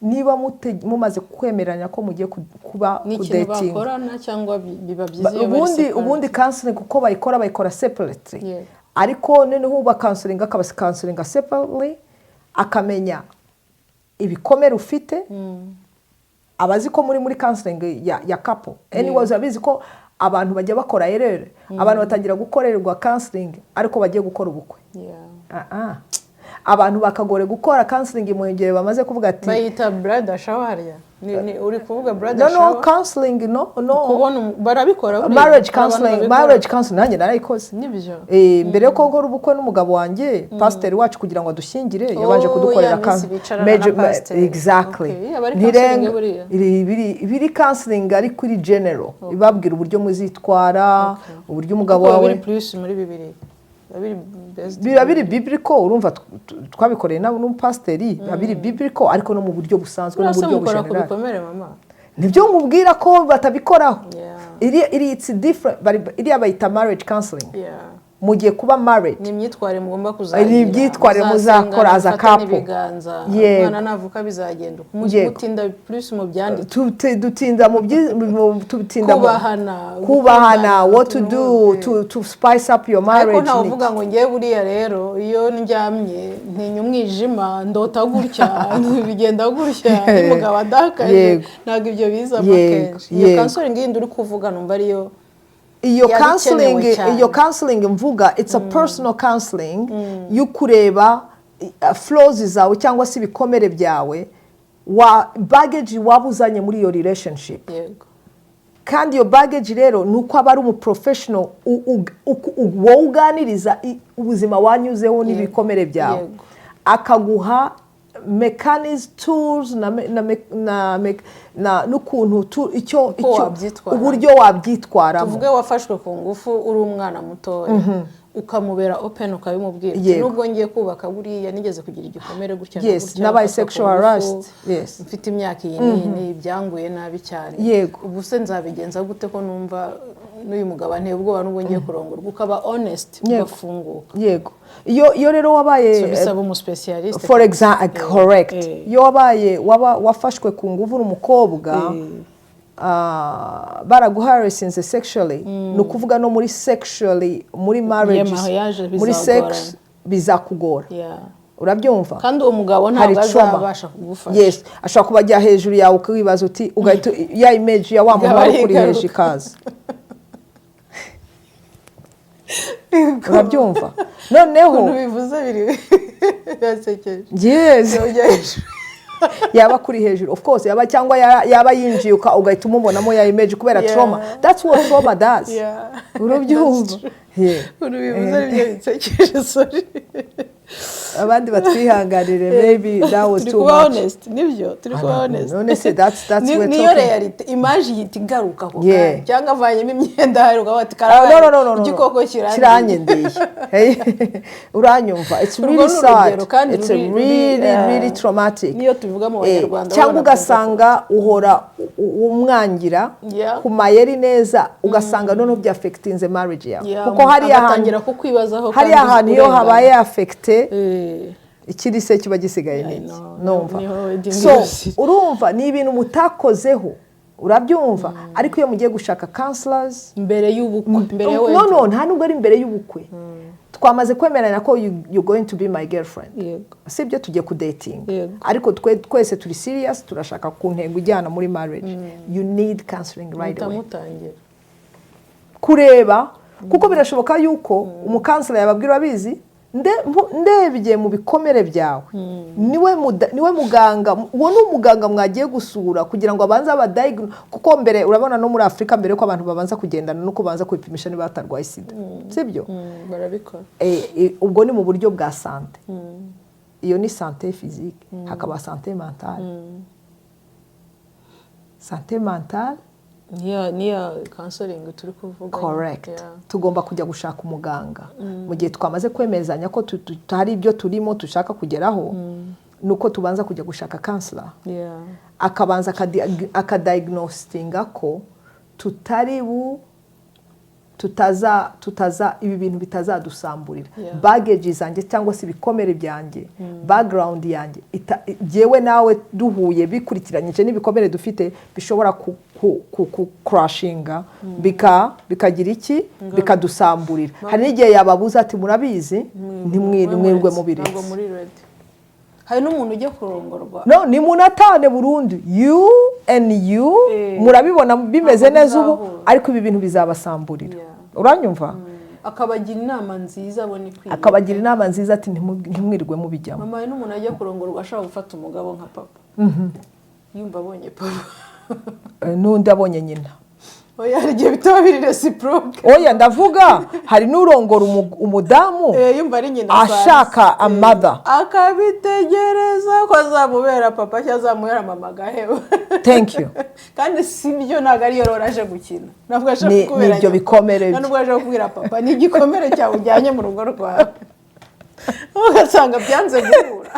niba mumaze kwemeranya ko mugiye kuba Ni ikintu kudatinga. bakorana cyangwa biba byiza iyo bari Ubundi separate? Ubundi counseling kuko bayikora separately. Ariko noneho uba counseling akaba counseling separately, akamenya ibikomere ufite. Abazi ko muri counseling ya couple anyways, abizi ko abantu bajya bakora error, abantu batangira gukorerwa counseling ariko bagiye gukora ubukwe. Ah, ah. Abantu bakagore gukora counseling mu gihe bamaze kuvuga ati Bayita bridal shower harya? Uri kuvuga bridal No, no. shower? Counseling, no, no. Kubona barabikora buriya. Marriage Hari abantu counseling. babikora. Marriage counseling nanjye narayikoze. Nibyo. Mbere yo nkora ubukwe n'umugabo wanjye, pasiteri wacu kugira ngo adushyingire yabanje Oh, kudukorera ya minsi bicarana na pasiteri. Exactly. Okay, aba ari Ntirenga counseling buriya. Biri counseling ariko iri general, ibabwira uburyo muzitwara, uburyo umugabo Kuko biba wawe biri plus muri bibiri, biba biri based. Biba biri biblical. Urumva twabikoreye n'umupasiteri, biba biri biblical ariko no mu buryo busanzwe, no mu Urasa buryo mukora ku bugeneral. bikomere, mama. Nibyo nkubwira ko batabikoraho. Iri it's different. Iriya bayita marriage counseling. Mugiye kuba married. Ni imyitwarire mugomba kuzagira. Ni imyitwarire muzakora as a Muzasengana, couple. ibiganza. Umwana navuka bizagenda uko. Yego. Mutinda plus mu byanditswe. Dutinda mu tutinda Kubahana, kubahana, gukundana, what to do to spice up your Ariko marriage. ntawe uvuga ngo ngewe buriya rero iyo ndyamye ntinya umwijima, ndota gutya, bigenda gutya, n'umugabo adakaje. Ntabwo ibyo bizamo kenshi. Iyo counseling yindi uri kuvuga numva ariyo Iyo yaba counseling ikenewe cyane. Iyo counseling mvuga, it's a personal counseling yo kureba flaws zawe cyangwa se ibikomere byawe, wa baggage waba uzanye muri iyo relationship. Kandi iyo baggage rero ni uko aba ari umuprofessional wowe uganiriza ubuzima wanyuzeho n'ibikomere byawe, akaguha mechanism, tools na, me- na, me- na, me- na n'ukuntu icyo Uko icyo wabyitwaramo. uburyo wabyitwaramo. Tuvuge wafashwe ku ngufu uri umwana mutoya, ukamubera open, ukabimubwira uti, "Nubwo ngiye kubaka, buriya nigeze kugira igikomere gutya na gutya, Nabaye mfatwa ku sexual ngufu, harassed. Yes. mfite imyaka iyi n'iyi, byanguye nabi cyane. Ubu se nzabigenza gute ko numva n'uyu mugabo anteye ubwoba nubwo ngiye kurongorwa?" Ukaba honest, ugafunguka. Yego, iyo rero wabaye So bisaba umuspecialiste. For example, correct. Iyo wabaye waba wafashwe ku ngufu uri umukobwa, baraguharassinze sexually, ni ukuvuga no muri sexually, muri marriage, Mariage muri bizagorana. sex bizakugora. Urabyumva? Kandi uwo mugabo Hari ntabwo trauma. azabasha kugufasha. Yes, ashobora kuba ajya hejuru yawe, ukibaza uti, ugahita ya image ya wa muntu Yaba wari ukuri arigaruka. hejuru ikaza. Urabyumva noneho? Ukuntu bivuze biri birasekeje. Ujya hejuru. Yaba kuri hejuru, of course, yaba cyangwa yaba yinjiye, ugahita umubonamo ya image kubera trauma. That's what trauma does. Urabyumva? That's true. Yeah. Ukuntu bivuze aribyo binsekeje, sorry. Abandi batwihanganire, maybe that was Turi too kuba much. honest, nibyo, turi kuba honest. None se that's we're Niyo talking. reality, image ihita igaruka ako kanya, cyangwa avanyemo imyenda hari ukavuga ati Ah, karabaye, no, no, no, no, no. igikoko kirangiye. Kiranyendiye. Hey, uranyumva, it's Urwo really ni sad. urugero kandi It's ruri, really, really traumatic. Niyo tubivuga mu Banyarwanda, Cyangwa babona. Ugasanga uhora umwangira ku mayeri neza, ugasanga noneho byaffectinze marriage yawe, kuko hariya hantu agatangira kukwibazaho hariya kandi uzi hantu iyo kurengana. Habaye affecté, ikiri se kiba gisigaye I ni iki? know. Numva Niho wedding so yose. Urumva ni ibintu mutakozeho, urabyumva, ariko iyo mugiye gushaka counselors mbere y'ubukwe, mbere ya no wedding. No, nta nubwo ari imbere y'ubukwe. Twamaze kwemeranya ko you're going to be my girlfriend, sibyo? Tugiye kudatinga, ariko twe twese turi serious, turashaka ku ntego ijyana muri marriage. You need counseling right away. Muhita mutangira. Kureba, kuko birashoboka yuko umucounselor yababwira, abizi, ndebye mu bikomere byawe, niwe muganga, uwo ni umuganga mwagiye gusura kugira ngo abanze abadiagnose. Kuko mbere, urabona no muri Afurika, mbere yuko abantu babanza kugendana nuko babanza kwipimisha niba batarwaye sida, sibyo? Barabikora. Ubwo ni mu buryo bwa santé. Iyo ni santé physique, hakaba santé mentale. Santé mentale, Niya counseling turi kuvuga. Correct. Tugomba kujya gushaka umuganga mu gihe twamaze kwemezanya ko hari ibyo turimo dushaka kugeraho, ni uko tubanza kujya gushaka counselor, akabanza akadiagnostinga ko tutari bu tutaza tutaza ibi bintu bitazadusamburira baggage zanjye cyangwa se ibikomere byanjye, background yanjye, jyewe nawe duhuye bikurikiranyije n'ibikomere dufite, bishobora ku crashinga, bikagira iki, bikadusamburira. Hari n'igihe yababuza ati: "Murabizi, ntimwirwe mubiretse." Ntabwo muri ready. Hari n'umuntu ujya kurongorwa, No, ni munatane burundu, you and you, murabibona bimeze Ntabwo neza ubu, bizahura. ariko ibi bintu bizabasamburira. Uranyumva? Akabagira inama nziza abona ikwiye. Akabagira inama nziza ati: "Ntimwirirwe mubijyamo." Mama, hari n'umuntu ajya kurongorwa ashaka gufata umugabo nka papa, yumva abonye papa. N'undi abonye nyina. Oya, hari igihe bitaba biri réciproque. Oya, ndavuga hari n'urongora umudamu Yumva ari nyina ashaka a mother. Akabitegereza ko azamubera papa cyangwa azamubera mama, agaheba. Thank you. Kandi si byo, ntabwo ariyo rero aje gukina, ntabwo aje kukubera Ni ibyo nyoko. bikomere bye. Nta nubwo aje kukubwira papa, ni igikomere cyawe ujyanye mu rugo rwawe, ugasanga byanze guhura.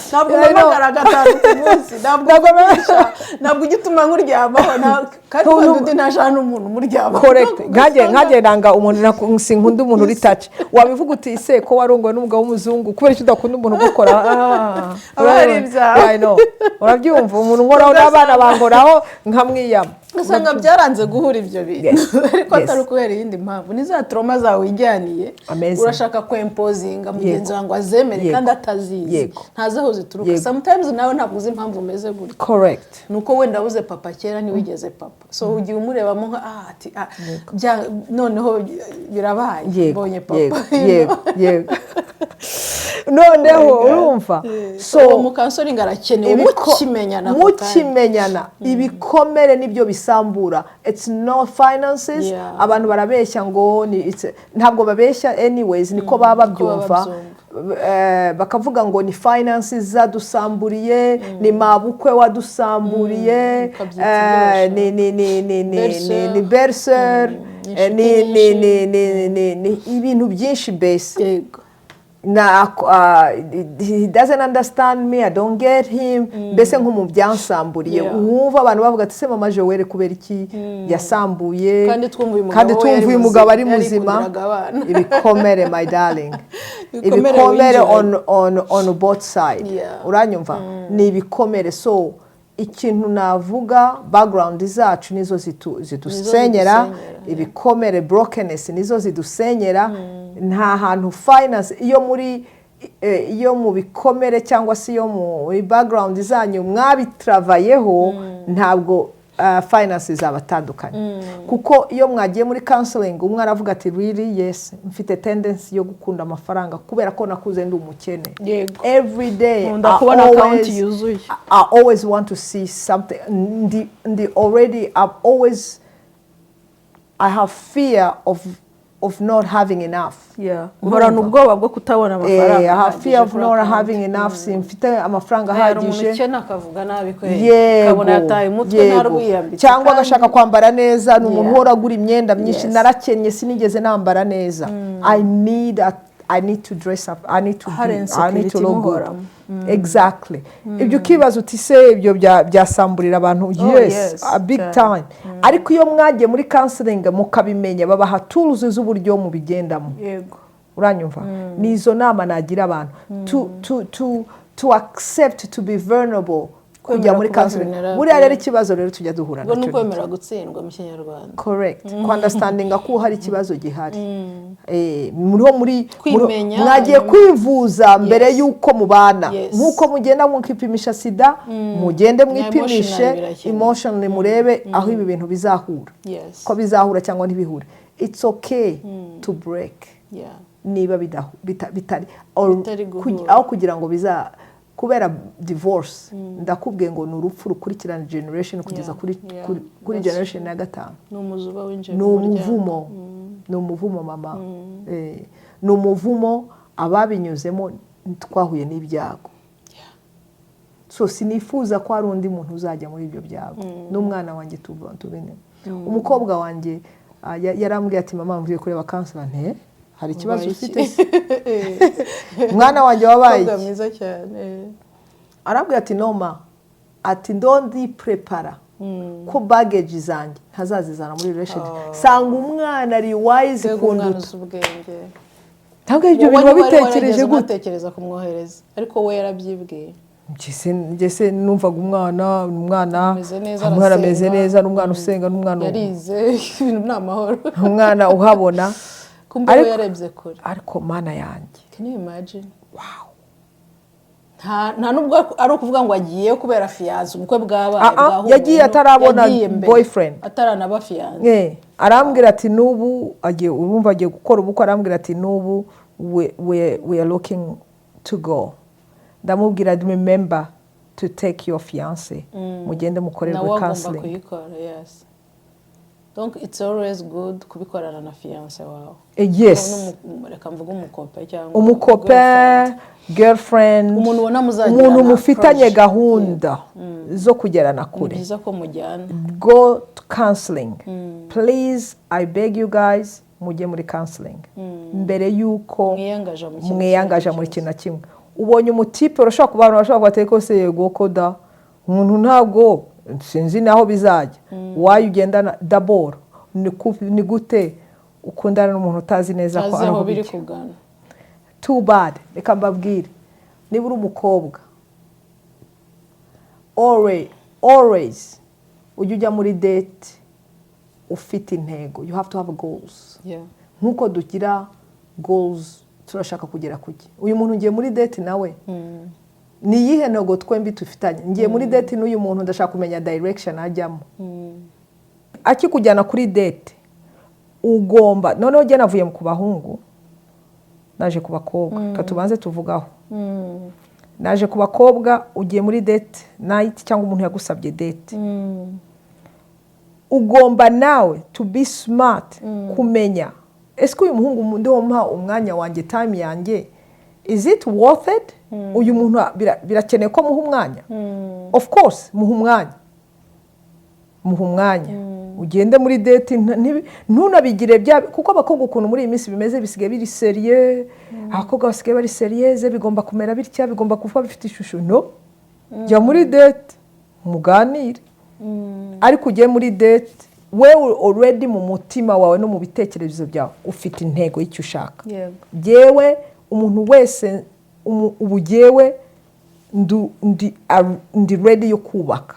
Ntabwo Yeah, I know. umpamagara gatanu ku munsi, ntabwo Ntabwo uvugisha, ntabwo ujya utuma nkuryamaho, kandi wenda undi ntashaka n'umuntu umuryamaho. Correct. Nkanjye nanga umuntu, sinkunda umuntu uri touchy. Wabivuga uti: "Se ko warongowe n'umugabo w'umuzungu, kubera icyo udakunda umuntu ugukora?" Ah, Aba hari ibyawe. I know. Urabyumva, umuntu nkoraho n'abana bankoraho nkamwiyama. Ugasanga byaranze guhura ibyo bintu, ariko atari ukubera iyindi mpamvu, ni za trauma zawe wijyaniye. Amazing. Urashaka kwimposinga mugenzi wawe ngo azemere, kandi atazizi, ntazi aho zituruka. Sometimes nawe ntabwo uzi impamvu umeze gutya. Ni uko wenda wabuze papa kera, ntiwigeze papa, so ugiye umurebamo nka ah, ati ah, noneho birabaye, mbonye papa. Yego, noneho Oh my God. urumva, So so uwo mucounseling arakenewe, mukimenyana ako kanya. Mukimenyana, ibikomere nibyo bisambura. It's no finances. Abantu barabeshya ngo ni ntabwo babeshya, anyways niko baba babyumva. Babyumva. Bakavuga ngo ni finances zadusamburiye, ni mabukwe wadusamburiye, Ukabyita ibyo. ni Belle-sœur. Ni belle-sœur, Ni ni inshuti ni nyinshi. ni ibintu byinshi mbese. Na he doesn't understand me, I don't get him, mbese nko mu byansamburiye. Wumva abantu bavuga ati: "Se mama Joel kubera iki yasambuye?" Kandi twumva uyu mugabo Kandi we twumva yari uyu mugabo ari muzima, muzima. yarikundiraga abana. Ibikomere, my darling. Ibikomere Ibikomere winjiranye. on both side. Uranyumva, ni ibikomere. So ikintu navuga, background zacu nizo zidusenyera. Zidusenyera. Ibikomere, brokenness nizo zidusenyera. Nta hantu finance, iyo muri iyo mu bikomere cyangwa se iyo muri background zanyu mwabitravayeho, ntabwo finance zabatandukanye, kuko iyo mwagiye muri counseling, umwe aravuga ati: "Really, yes, mfite tendency yo gukunda amafaranga kubera ko nakuze ndi umukene." Every day Nkunda I kubona always- account yuzuye. I always want to see something. Ndi already, I'm always, I have fear of of not having enough. Nkorana ubwoba bwo kutabona amafaranga I have ahagije fear of kuri not account. having enough, simfite amafaranga Hari umuntu ahagije. ukena akavuga nabi kweli, Yego, ukabona yataye umutwe, ntarwiyambitse. Cyangwa agashaka kwambara neza, ni umuntu uhora agura imyenda myinshi. Narakennye, sinigeze nambara neza. I need to dress up, I need to Hari be, I need to insecurity look good. imuhoramo. Exactly. Ibyo ukibaza uti: "Se ibyo byasamburira abantu?" Oh, Yes, yes, a big cyane. time. Ariko iyo mwagiye muri counseling mukabimenya, babaha tools z'uburyo mubigendamo. Uranyumva? Ni izo nama nagira abantu, to accept to be vulnerable, kujya Kwemera muri kuba counseling. vulnerable. Buriya rero ikibazo rero tujya duhura Ubwo ni nacyo, ukwemera gutsindwa mu Kinyarwanda. Correct, understanding ko hari ikibazo gihari. Muriho muri Kwimenya, mwagiye hanyuma- kwivuza mbere y'uko mubana. Nk'uko mugenda mukipimisha sida, mugende mwipimishe Emotionally birakenewe. emotionally, murebe aho ibi bintu bizahura, ko bizahura cyangwa ntibihure. It's okay to break niba bitari Bitari guhura. Aho kugira ngo biza kubera divorce, ndakubwiye ngo ni urupfu rukurikirana generation kugeza kuri That's generation ya gatanu. Ni umuzuba winjiye Ni mu muryango. umuvumo, ni umuvumo mama. Ni umuvumo, ababinyuzemo twahuye n'ibyago. So sinifuza ko hari undi muntu uzajya muri ibyo byago, n'umwana wanjye tubene. Umukobwa wanjye yarambwiye ati: "Mama, mvuye kureba counselor." Nte hari ikibazo Wabaye ufite iki? se mwana wanjye, wabaye Umukobwa iki? mwiza cyane. Arambwira ati: "No ma," ati, "ndo prepara ko baggage zanjye ntazazizana muri relationship." Sanga umwana ari wise Mbega umwana kunduta. uzi ubwenge! Ntabwo ibyo Wowe bintu ntiwari wabitekereje warigeze gute? unatekereza kumwohereza, ariko we yarabyibwiye. Njye se numvaga umwana Ameze neza, umwana ameze arasenga. neza, n'umwana usenga, n'umwana Yarize, ibintu ni amahoro. umwana uhabona. Kumbe we yarebye kure. Ariko Mana yanjye! Can you imagine? Wow. Nta nubwo ari ukuvuga ngo agiye kubera fiancé, ubukwe bwabaye, Ah, ah, bwahuye, yagiye atarabona yagiye mbere, boyfriend. Ataranaba fiancé. Arambwira ati n'ubu agiye, urumva agiye gukora ubukwe, arambwira ati n'ubu we are looking to go. Ndamubwira: "Remember to take your fiance, mugende mukorerwe Nawe agomba counseling." kuyikora, yes. Donc it's always good kubikorana na fiancé wawe. Yes. Reka mvuge umucopain cyangwa Umucopain, girlfriend. girlfriend. Umuntu ubona muzagirana Umuntu mufitanye projet. gahunda zo kugerana Ni kure. byiza ko mujyana. Go to counseling, please, I beg you guys, mujye muri counseling mbere y'uko Mwiyangaja mu kintu mwiyangaja icyo ari muri cyo kintu na kimwe. Ubonye umutipe, urashobora kuba abantu bashobora kuba ko se yego ko da umuntu ntabwo sinzi naho bizajya wayo ugendana. D'abord ni gute ukundana n'umuntu utazi neza ko Utazi ari aho aho biri bijya? kugana. Too bad. Reka mbabwire, niba uri umukobwa, always, always ujya ujya muri date ufite intego. You have to have goals. Nk'uko dugira goals, turashaka kugera kuki? Uyu muntu ngiye muri date nawe, ni iyihe ntego twembi dufitanye? Ngiye muri date n'uyu muntu, ndashaka kumenya direction ajyamo. Akikujyana kuri date, ugomba noneho, njye navuye ku bahungu naje ku bakobwa, reka tubanze tuvugaho. Naje ku bakobwa, ugiye muri date night cyangwa umuntu yagusabye date, ugomba nawe to be smart, kumenya: ese uyu muhungu ndiho umwanya wanjye, time yanjye, is it worth it? Uyu muntu birakeneye ko muha umwanya? Of course muha umwanya, muha umwanya, ugende muri date, ntunabigire bya, kuko abakobwa ukuntu muri iyi minsi bimeze, bisigaye biri sérieux. Abakobwa basigaye bari sérieuse, bigomba kumera bitya, bigomba kuba bifite ishusho. No jya muri date muganire, ariko ugiye muri date wewe already mu mutima wawe no mu bitekerezo byawe ufite intego y'icyo ushaka. Jyewe umuntu wese ubu jyewe ndi ready yo kubaka,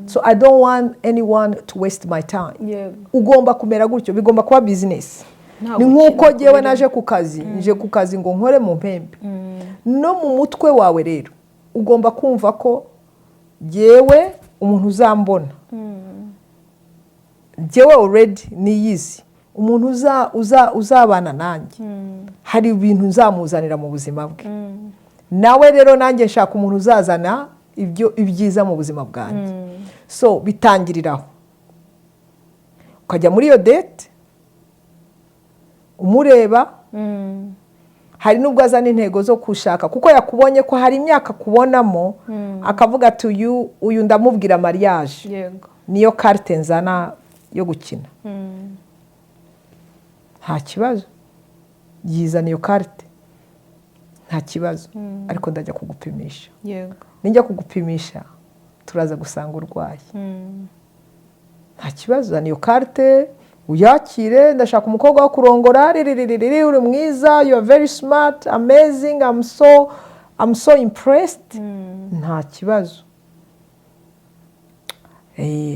so I don't want anyone to waste my time. Ugomba kumera gutyo, bigomba kuba business. Nta Ni gukina nk'uko jyewe kubirimo. naje ku kazi, nje ku kazi ngo nkore mu mpembe. No mu mutwe wawe rero ugomba kumva ko jyewe umuntu uzambona, jyewe already niyizi, umuntu uzabana nanjye hari ibintu nzamuzanira mu buzima bwe. Nawe rero nanjye nshaka umuntu uzazana ibyo ibyiza mu buzima bwanjye. So bitangiriraho, ukajya muri iyo date. Umureba, hari n'ubwo azana intego zo gushaka kuko yakubonye ko hari imyaka akubonamo, akavuga ati: "Uyu ndamubwira mariage." Niyo carte nzana yo gukina. Nta kibazo, yizana iyo carte, nta kibazo, ariko ndajya kugupimisha. Nijya kugupimisha turaza gusanga urwaye. Nta kibazo, zana iyo carte uyakire. Ndashaka umukobwa wo kurongora, riririririri, uri mwiza, you are very smart, amazing, I'm so impressed. Nta kibazo.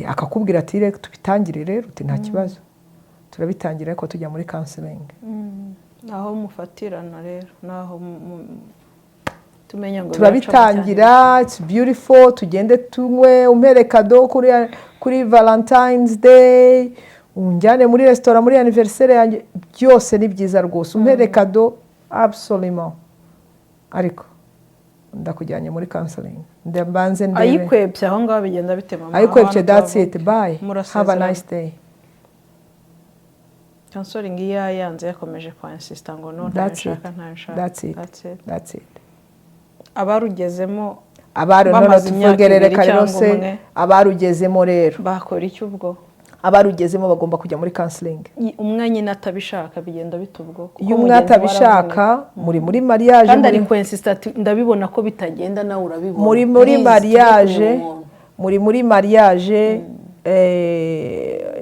Akakubwira ati: "Reka tubitangire rero." Uti: "Nta kibazo, turabitangira, ariko tujya muri counseling." Aho mufatirana rero naho tumenya ngo Turabitangira, it's beautiful, tugende tunywe, umpere cadeau kuri Valentine's Day, unjyane muri resitora muri anniversaire yanjye, byose ni byiza rwose, umpere cadeau, absolument, ariko ndakujyanye muri counseling, mbanze ndebe. Ayikwebye aho ngaho bigenda bite, mama? Ayikwebye, Aho that's hantu it, bye, have a Murasezerana. nice day. Counseling iyo yayanze, yakomeje kwa insista ngo no, ntayo That's it. nshaka, ntayo nshaka. That's it. That's it. That's it. Abarugezemo Abari none bamaze imyaka tuvuge 2 reka rero cyangwa se umwe. Abarugezemo rero, bakora iki ubwo? Abarugezemo bagomba kujya muri counseling. Umwe nyine atabishaka bigenda bite ubwo? Kuko Iyo umwe mugenzi we atabishaka, aravunika. muri mariage, Kandi ari muri kwensista ati: "Ndabibona ko bitagenda, nawe urabibona." muri Please, tujye mariage, kureba umuntu. muri mariage,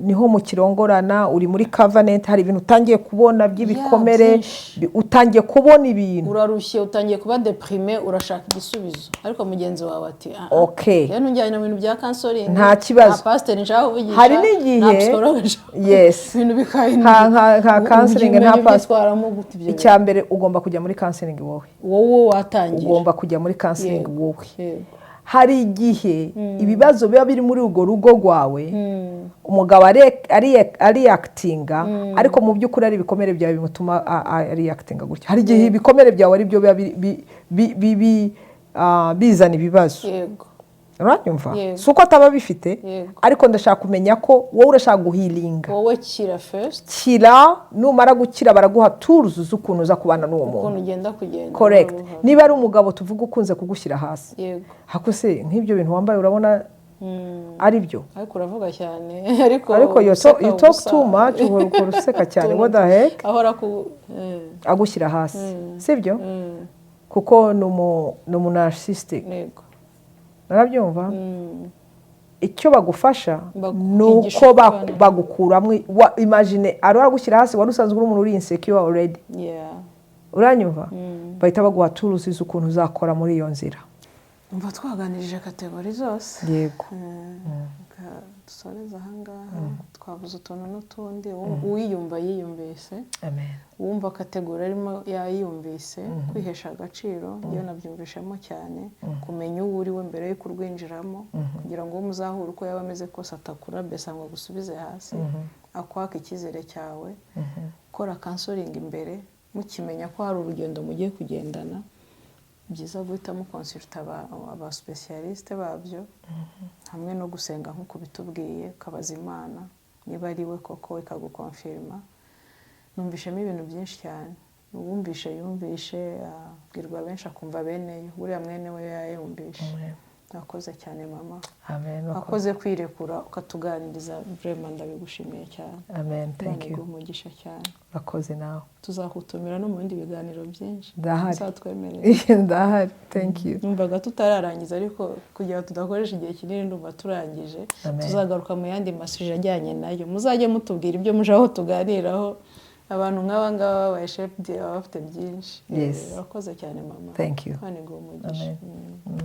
niho mukirongorana, uri muri covenant, hari ibintu utangiye kubona by'ibikomere, Byinshi. utangiye kubona ibintu. Urarushye, utangiye kuba déprimé, urashaka igisubizo, ariko mugenzi wawe ati: "Ah, ah." "Rero ntujyane mu bintu bya counseling." Nta kibazo. Nta pasiteri nshaka kuvugisha. Hari n'igihe- Nta psychologue nshaka. Ibintu bikahinduka. Nka counseling, nta Ubyitwaramo gute ibyo? Icya mbere, ugomba kujya muri counseling wowe. Wowe watangira. Ugomba kujya muri counseling wowe. Hari igihe ibibazo biba biri muri urwo rugo rwawe, umugabo ariyakitinga, ariko mu by'ukuri ari ibikomere byawe bimutuma ariyakitinga gutya. Hari igihe ibikomere byawe ari byo biba bizana ibibazo. Uranyumva? Yego. Si uko ataba abifite, Yego. ariko ndashaka kumenya ko wowe urashaka guhealinga. Wowe kira first. Kira, numara gukira baraguha tools z'ukuntu uza kubana n'uwo muntu. Ukuntu ugenda kugenda Correct. buhoro buhoro. Niba ari umugabo tuvuga ukunze kugushyira hasi, hako se nk'ibyo bintu wambaye urabona ari byo? Ariko uravuga cyane, ariko Ariko you useka you talk ubusa. too much, uhora ukora useka cyane, what the heck? Ahora ku Agushyira hasi, sibyo? Kuko ni umu narcissistic. Urabyumva? Icyo bagufasha ni Bakwigisha uko kubana. bagukuramo imagine ari agushyira hasi, wari usanzwe uri umuntu uri insecure already. Uranyumva? Bahita baguha tools z'ukuntu uzakora muri iyo nzira. Umva, twaganirije catégorie zose. Yego. Reka dusoreze ahangaha, twavuze utuntu n'utundi. Uwiyumva yiyumvise. Amen. Uwumva catégorie arimo yayiyumvise. Kwihesha agaciro ngewe nabyumvishemo cyane, kumenya uwo uri we mbere yo kurwinjiramo, kugira ngo uwo muzahura uko yaba ameze kose atakura mbese ngo agusubize hasi, akwaka icyizere cyawe. Gukora counseling imbere, mukimenya ko hari urugendo mugiye kugendana, byiza guhitamo consulta aba spécialistes babyo, hamwe no gusenga nk'uko bitubwiye, ukabaza Imana niba ari we koko, ikaguconfirma. Numvishemo ibintu byinshi cyane. Uwumvishe yumvishe, abwirwa benshi akumva beneyo, buriya mwene we yayumvishe. Wakoze cyane, mama. Amen. Wakoze kwirekura ukatuganiriza, vraiment ndabigushimiye cyane. Amen, thank Imana you. iguhe umugisha cyane. Urakoze nawe. Tuzakutumira no mu bindi biganiro byinshi. Ndahari. Uzatwemerera. Ndahari, thank you. Numvaga tutararangiza, ariko kugira ngo tudakoresha igihe kinini ndumva turangije. Amen. Tuzagaruka mu yandi masujets ajyanye nayo. Muzajye mutubwira ibyo mushaka tuganiraho. Abantu nk'aba ngaba babaye shaped baba bafite byinshi. Yes. Urakoze cyane, mama. Thank you. Imana iguhe umugisha. Amen.